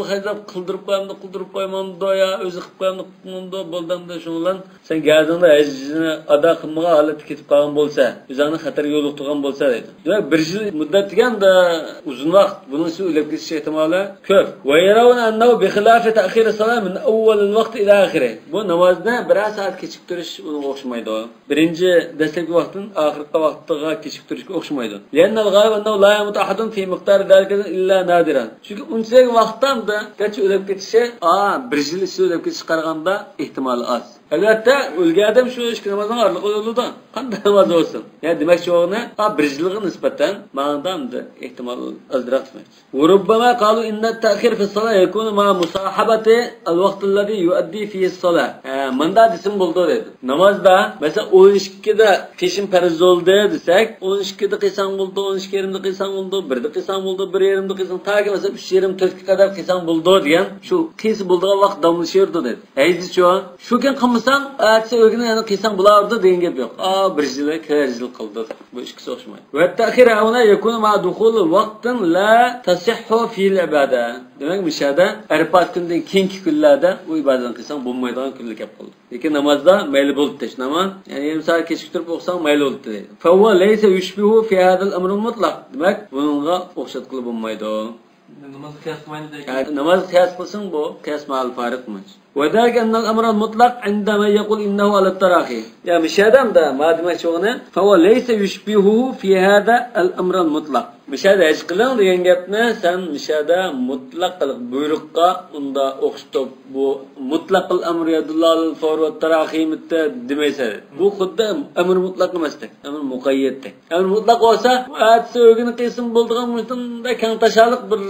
خەجلەپ قىلدۇرۇپ قويامدۇ، قىلدۇرۇپ قويمامدۇ يا ئۆزى قىلىپ قويامدۇ، قىلمامدۇ، بولدى ئەمدى شۇنىڭ بىلەن سەن گەدىنىڭدە ھەجنى ئادا قىلمىغان ھالەتتە كېتىپ قالغان بولسا، ئۆزۈڭنى خەتەرگە يولۇقتۇرغان بولسا دەيدۇ. دېمەك، بىر يىل مۇددەت دېگەن ئۇزۇن ۋاقىت، بۇنىڭ ئىچىدە ئۆلۈپ كېتىش ئېھتىمالى كۆپ. ويرون أنه بخلاف تأخير الصلاة من أول الوقت إلى آخره. بۇ نامازنى بىرەر سائەت كېچىكتۈرۈش ئۇنىڭغا ئوخشىمايدۇ. بىرىنچى دەسلەپكى ۋاقىتتىن ئاخىرقى ۋاقىتقا كېچىكتۈرۈشكە ئوخشىمايدۇ. لأن الغالب أنه لا يموت أحد في مقدار ذلك إلا نادرا. چۈنكى ئۇنچىلىك ۋاقىتتا ئەمدى قانچە ئۆلۈپ كېتىشى، ئا، بىر يىل ئىچىدە ئۆلۈپ كېتىشكە قارىغاندا ئېھتىمالى ئاز. ئەلۋەتتە، ئۆلگەن ئادەم شۇ ئىككى نامازنىڭ ئارىلىقىدا ئۆلىدۇ. قانداق ناماز بولسۇن؟ يا دېمەكچى بولغىنى، ئا، بىر يىلغا نىسبەتەن ماڭىدا ئەمدى ئېھتىمال ئازراق دېمەكچى. وربما قالوا إن التأخير في الصلاة يكون مع مصاحبة الوقت الذي يؤدي فيه الصلاة. ھە، مۇنداق دېسىمۇ بولىدۇ دەيدۇ. نامازدا، مەسىلەن، ئون ئىككىدە پېشىن پەرز بولدى دېسەك، ئون ئىككىدە قىلساڭ بولىدۇ، ئون ئىككى يېرىمدە قىلساڭ بولىدۇ، بىردە قىلساڭ بولىدۇ، بىر يېرىمدە قىلساڭ، تاكى، مەسىلەن، ئۈچ يېرىم، تۆتكە قەدەر قىلساڭ بولىدۇ دېگەن شۇ قىلسا بولىدىغان ۋاقىت داۋاملىشىۋېرىدۇ دەيدۇ. ھەيدىچۇ، شۇ كۈن قىلمىسا قىلساڭ، ئەتىسى ئۆگىنىپ يەنە قىلساڭ بولۇۋېرىدۇ دېگەن گەپ يوق. ئا، بىر يىل، كەلەر يىل قىلدۇق. بۇ ئىككىسى ئوخشىمايدۇ. والتأخير هنا يكون مع دخول وقت لا تصح فيه العبادة. دېمەك، مۇشۇ يەردە ئەرىپات كۈنىدىن كېيىنكى كۈنلەردە ئۇ ئىبادەتنى قىلساڭ بولمايدىغان كۈنلەر كەپ قالدى. لېكىن نامازدا مەيلى بولدى، شۇنداقمۇ؟ يەنى يېرىم سائەت كېچىكتۈرۈپ ئوقۇساڭ مەيلى بولدى دەيدۇ. فهو ليس يشبه في هذا الأمر المطلق. دېمەك، بۇنىڭغا ئوخشاتقىلى بولمايدۇ. نامازغا قىياس قىلمايدۇ دەيدۇ. يەنى نامازغا قىياس قىلساڭ بۇ، قىياس مەئەل فارىق ئەمەس. وذلك أن الأمر المطلق عند من يقول إنه على التراخي. يا مۇشۇ يەردە مۇشۇ دېمەكچى بولغىنى، فهو ليس يشبهه في هذا الأمر المطلق. مۇشۇ يەردە ھەج قىلىڭ دېگەن گەپنى سەن مۇشۇ يەردە مۇتلەق قىلىپ بۇيرۇققا ئۇندا ئوخشىتىپ، بۇ مۇتلەقىل ئەمر يەدۇللۇ ئەلەل فەۋر ۋەت تەراخىمىتتە دېمەيسەن. بۇ خۇددى ئەمر مۇتلەق ئەمەستەك، ئەمر مۇقەييەتتەك. ئەمر مۇتلەق بولسا، ئەتىسى ئۆگىنى قىلسىمۇ بولىدىغان، مۇشۇنداق كەڭ تاشالىق بىر،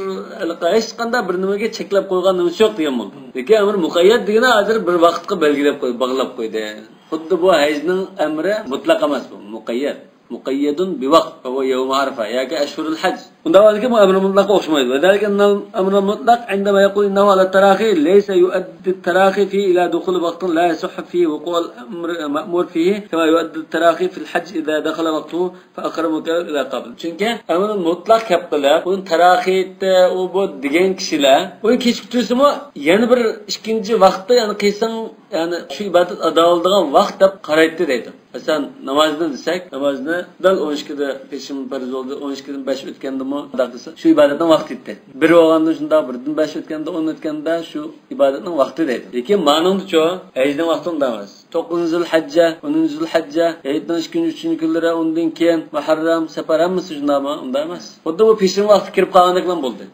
ھېچقانداق بىر نېمىگە چەكلەپ قويغان نېمىسى يوق دېگەن بولىدۇ. لېكىن ئەمر مۇقەييەت دېگىنى ھازىر بىر ۋاقىتقا بەلگىلەپ قويدى، باغلاپ قويدى. خۇددى بۇ ھەجنىڭ ئەمرى مۇتلەق ئەمەس، بۇ مۇقەييەت. مۇقەييەدۇن بىۋاقت، ۋەھۇۋە يەۋمۇ ئەرەفە ياكى ئەشھۇرۇل ھەج. ئۇنداق بولغاندىكىن بۇ ئەمر مۇتلەققا ئوخشىمايدۇ. وذلك أن الأمر المطلق عندما يقول إنه على التراخي ليس يؤدي التراخي فيه إلى دخول وقت لا يصح فيه وقوع الأمر المأمور فيه كما يؤدي التراخي في الحج إذا دخل وقته فأخر مكلف إلى قبل. چۈنكى ئەمر مۇتلەق كەپ قىلىپ، ئۇنى تەراخىيتتە ئۇ بۇ دېگەن كىشىلەر ئۇنى كېچىكتۈرسىمۇ يەنە بىر ئىككىنچى ۋاقىتتا يەنى قىلساڭ، يەنى شۇ ئىبادەت ئادا بولىدىغان ۋاقىت دەپ قارايتتى دەيدۇ. مەسىلەن، نامازنى دېسەك، نامازنى دەل ئون ئىككىدە پېشىن پەرز بولدى، ئون ئىككىدىن بەش ئۆتكەندىمۇ ئادا قىلسا، شۇ ئىبادەتنىڭ ۋاقتى يەتتى. بىر بولغاندا شۇنداق، بىردىن بەش ئۆتكەندە، ئون ئۆتكەندە شۇ ئىبادەتنىڭ ۋاقتى دەيدۇ. لېكىن مانىڭدىچۇ، ھەجنىڭ ۋاقتى ئۇنداق ئەمەس. توققۇزىنچى زۇلھەججە، ئونىنچى زۇلھەججە، ھېيتنىڭ ئىككىنچى، ئۈچىنچى كۈنلىرى، ئۇندىن كېيىن مۇھەررەم، سەپەر ھەممىسى شۇنداقمۇ؟ ئۇنداق ئەمەس. خۇددى بۇ پېشىن ۋاقتى كىرىپ قالغاندەكلا بولدى.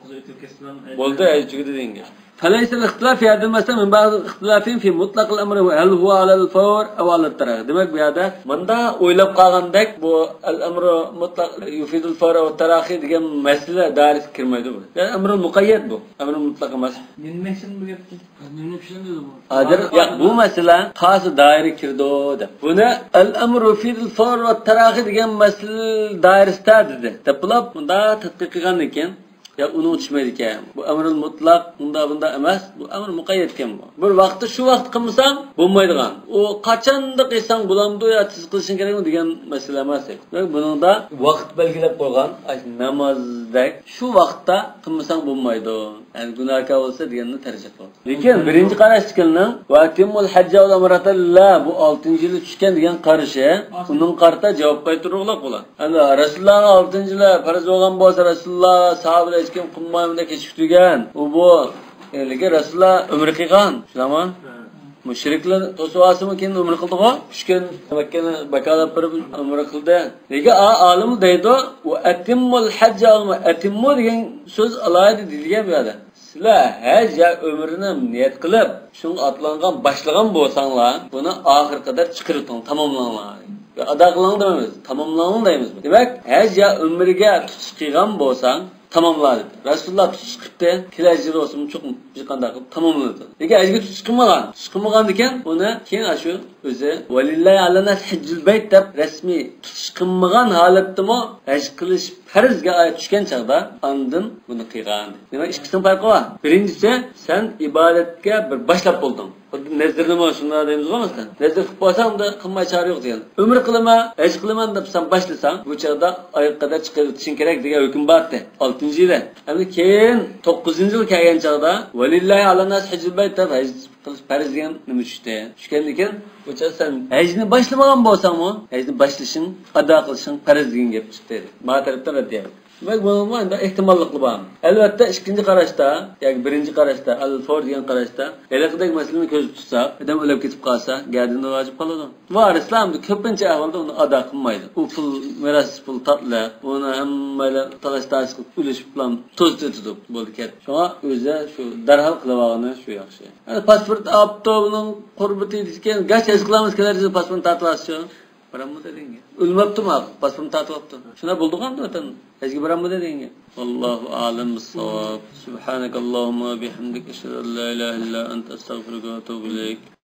بولدى، ھەج تۈگىدى دېگەن گەپ. فليس الاختلاف في هذه المسألة من بعض اختلافهم في مطلق الأمر هل هو على الفور أو على التراخي. دېمەك، بۇ يەردە مۇندا ئويلاپ قالغاندەك، بۇ الأمر مطلق يفيد الفور أو التراخي دېگەن مەسىلە دائىرىسىگە كىرمەيدۇ بۇ. يەنى ئەمرۇل مۇقەييەت بۇ. ئەمرۇل مۇتلەق ئەمەس. نېمە دېمەكچى بۇ گەپتە؟ نېمە چۈشەندى بۇ؟ ھازىر، ياق، بۇ مەسىلە قايسى دائىرىگە كىرىدۇ دەپ. بۇنى الأمر يفيد الفور والتراخي دېگەن مەسىلە دائىرىسىدە دېدى. دەپ بولۇپ، مۇندا تەتقىق قىلغاندىن كېيىن، يا ئۇنىڭغا چۈشمەيدىكەن. بۇ ئەمرۇل مۇتلەق، ئۇنداق بۇنداق ئەمەس. بۇ ئەمر مۇقەييەتكەن بۇ. بىر ۋاقىتتا شۇ ۋاقىتتا قىلمىساڭ بولمايدىغان. ئۇ قاچاندا قىلساڭ بولامدۇ يا تېز قىلىشىڭ كېرەكمۇ دېگەن مەسىلە ئەمەس. دېمەك، بۇنىڭدا ۋاقىت بەلگىلەپ قويغان، ئاشۇ نامازدەك شۇ ۋاقىتتا قىلمىساڭ بولمايدۇ. يەنى گۇناھكار بولسا دېگەننى تەرجىھ قىلىدۇ. لېكىن بىرىنچى قاراشتىكىلىنىڭ ۋە ئەتىممۇل ھەججە ۋەل ئۇمرەتە لىللا، بۇ ئالتىنچى يىلى چۈشكەن دېگەن قارىشى، ئۇنىڭ قارىتا جاۋاب قايتۇرۇغلۇق بولار. ئەمدى رەسۇلۇللاغا ئالتىنچى يىلى پەرز بولغان بولسا، رەسۇلۇللا ساھابىلەر ھېچكىم قىلمايمەن دەپ كېچىكتۈرگەن. ئۇ بۇ، لېكىن رەسۇلۇللا ئۆمرە قىلغان، شۇنداقمۇ؟ مۇشرىكلار توسۇۋالسىمۇ كېيىن ئۆمرە قىلدىغۇ. ئۈچ كۈن مەككىنى ۋاكالەت بېرىپ ئۆمرە قىلدى. لېكىن ئا-، ئالىم دەيدۇ، ۋە ئەتىممۇل ھەججە، ئەتىممۇ دېگەن سۆز ئالاھىدە دېيىلگەن بۇ يەردە. سىلەر ھەج يا ئۆمرىنى نىيەت قىلىپ، شۇڭا ئاتلانغان، باشلىغان بولساڭلار، بۇنى ئاخىرى قەدەر چىقىرىۋېتىڭ، تاماملاڭلار. ئادا قىلىڭ دەيمىز، تاماملاڭ دەيمىز. دېمەك، ھەج يا ئۆمرىگە تۇتۇش قىلغان بولساڭ، تاماملا دېدى. رەسۇلۇللا تۇتۇش قىپتۇ، كېلەر يىلى بولسىمۇ چوقۇم ھېچقانداق قىلىپ تاماملىدى. لېكىن ھەجگە تۇتۇش قىلمىغان. تۇتۇش قىلمىغاندىكىن، ئۇنى كېيىن شۇ ئۆزى ۋەلىللاھى ئەلەنناس ھەججۇل بەيت دەپ رەسمىي تۇتۇش قىلمىغان ھالەتتىمۇ ھەج قىلىش پەرزگە ئايەت چۈشكەن چاغدا ئاندىن بۇنى قىلغان. دېمەك، ئىككىسىنىڭ پەرقى بار. بىرىنچىسى، سەن ئىبادەتكە بىر باشلاپ بولدۇڭ. خۇددى نەزىرنىمۇ شۇنداق دەيمىزغۇ مەسىلەن. نەزىر قىلىپ قويساڭ، ئۇندا قىلماي چارە يوق دېگەن. ئۆمرە قىلىمەن، ھەج قىلىمەن دەپ سەن باشلىساڭ، بۇ چاغدا ئاياغقا قەدەر چىقىۋېتىشىڭ كېرەك دېگەن ھۆكۈم بار ئىدى. ئالتىنچى يىلى. ئەمدى كېيىن توققۇزىنچى يىل كەلگەن چاغدا، ۋەلىللاھى ئەلەنناس ھەججۇل بەيت دەپ ھەج قىلىش پەرز دېگەن نېمە چۈشتى. چۈشكەندىن كېيىن، بۇ چاغدا سەن ھەجنى باشلىمىغان بولساڭمۇ، ھەجنى باشلىشىڭ، ئادا قىلىشىڭ پەرز دېگەن گەپ چىقتى. ما تەرەپتىن رەددىيە. دېمەك، بۇنىڭمۇ ئەمدى ئېھتىماللىقلار بار. ئەلۋەتتە، ئىككىنچى قاراشتا ياكى بىرىنچى قاراشتا، ئەل فور دېگەن قاراشتا، ھېلىقىدەك مەسىلىنى كۆزدە تۇتساق، ئادەم ئۆلۈپ كېتىپ قالسا، گەدىنى ۋاجىپ قالىدۇ. ۋارىسلار ئەمدى كۆپىنچە ئەھۋالدا ئۇنى ئادا قىلمايدۇ. ئۇ پۇل، مىراس پۇل تاتلىق، ئۇنى ھەممەيلەن تالاش-تارتىش قىلىپ ئۈلۈشۈپلا توزۇتۇۋېتىدۇ، بولدى كەتتى. شۇڭا ئۆزى شۇ دەرھال قىلىۋالغىنى شۇ ياخشى. يەنى پاسپورت ئاپتۇ، بۇنىڭ قۇربىتى يېتىدىكەن، گاچ ھېس قىلامىز كېلەر يىلى پاسپورتنى تارتىۋالسىچۇ. بارامدۇ دېگەن گەپ. ئۆلمەپتۇ ماقۇل، پاسپورتنى تارتىۋاپتۇ. شۇنداق بولىدىغاندۇ ۋەتەن. ھەجگە بارامدۇ دېگەن گەپ. والله أعلم بالصواب. سبحانك اللهم وبحمدك، أشهد أن لا إله إلا أنت، أستغفرك وأتوب إليك.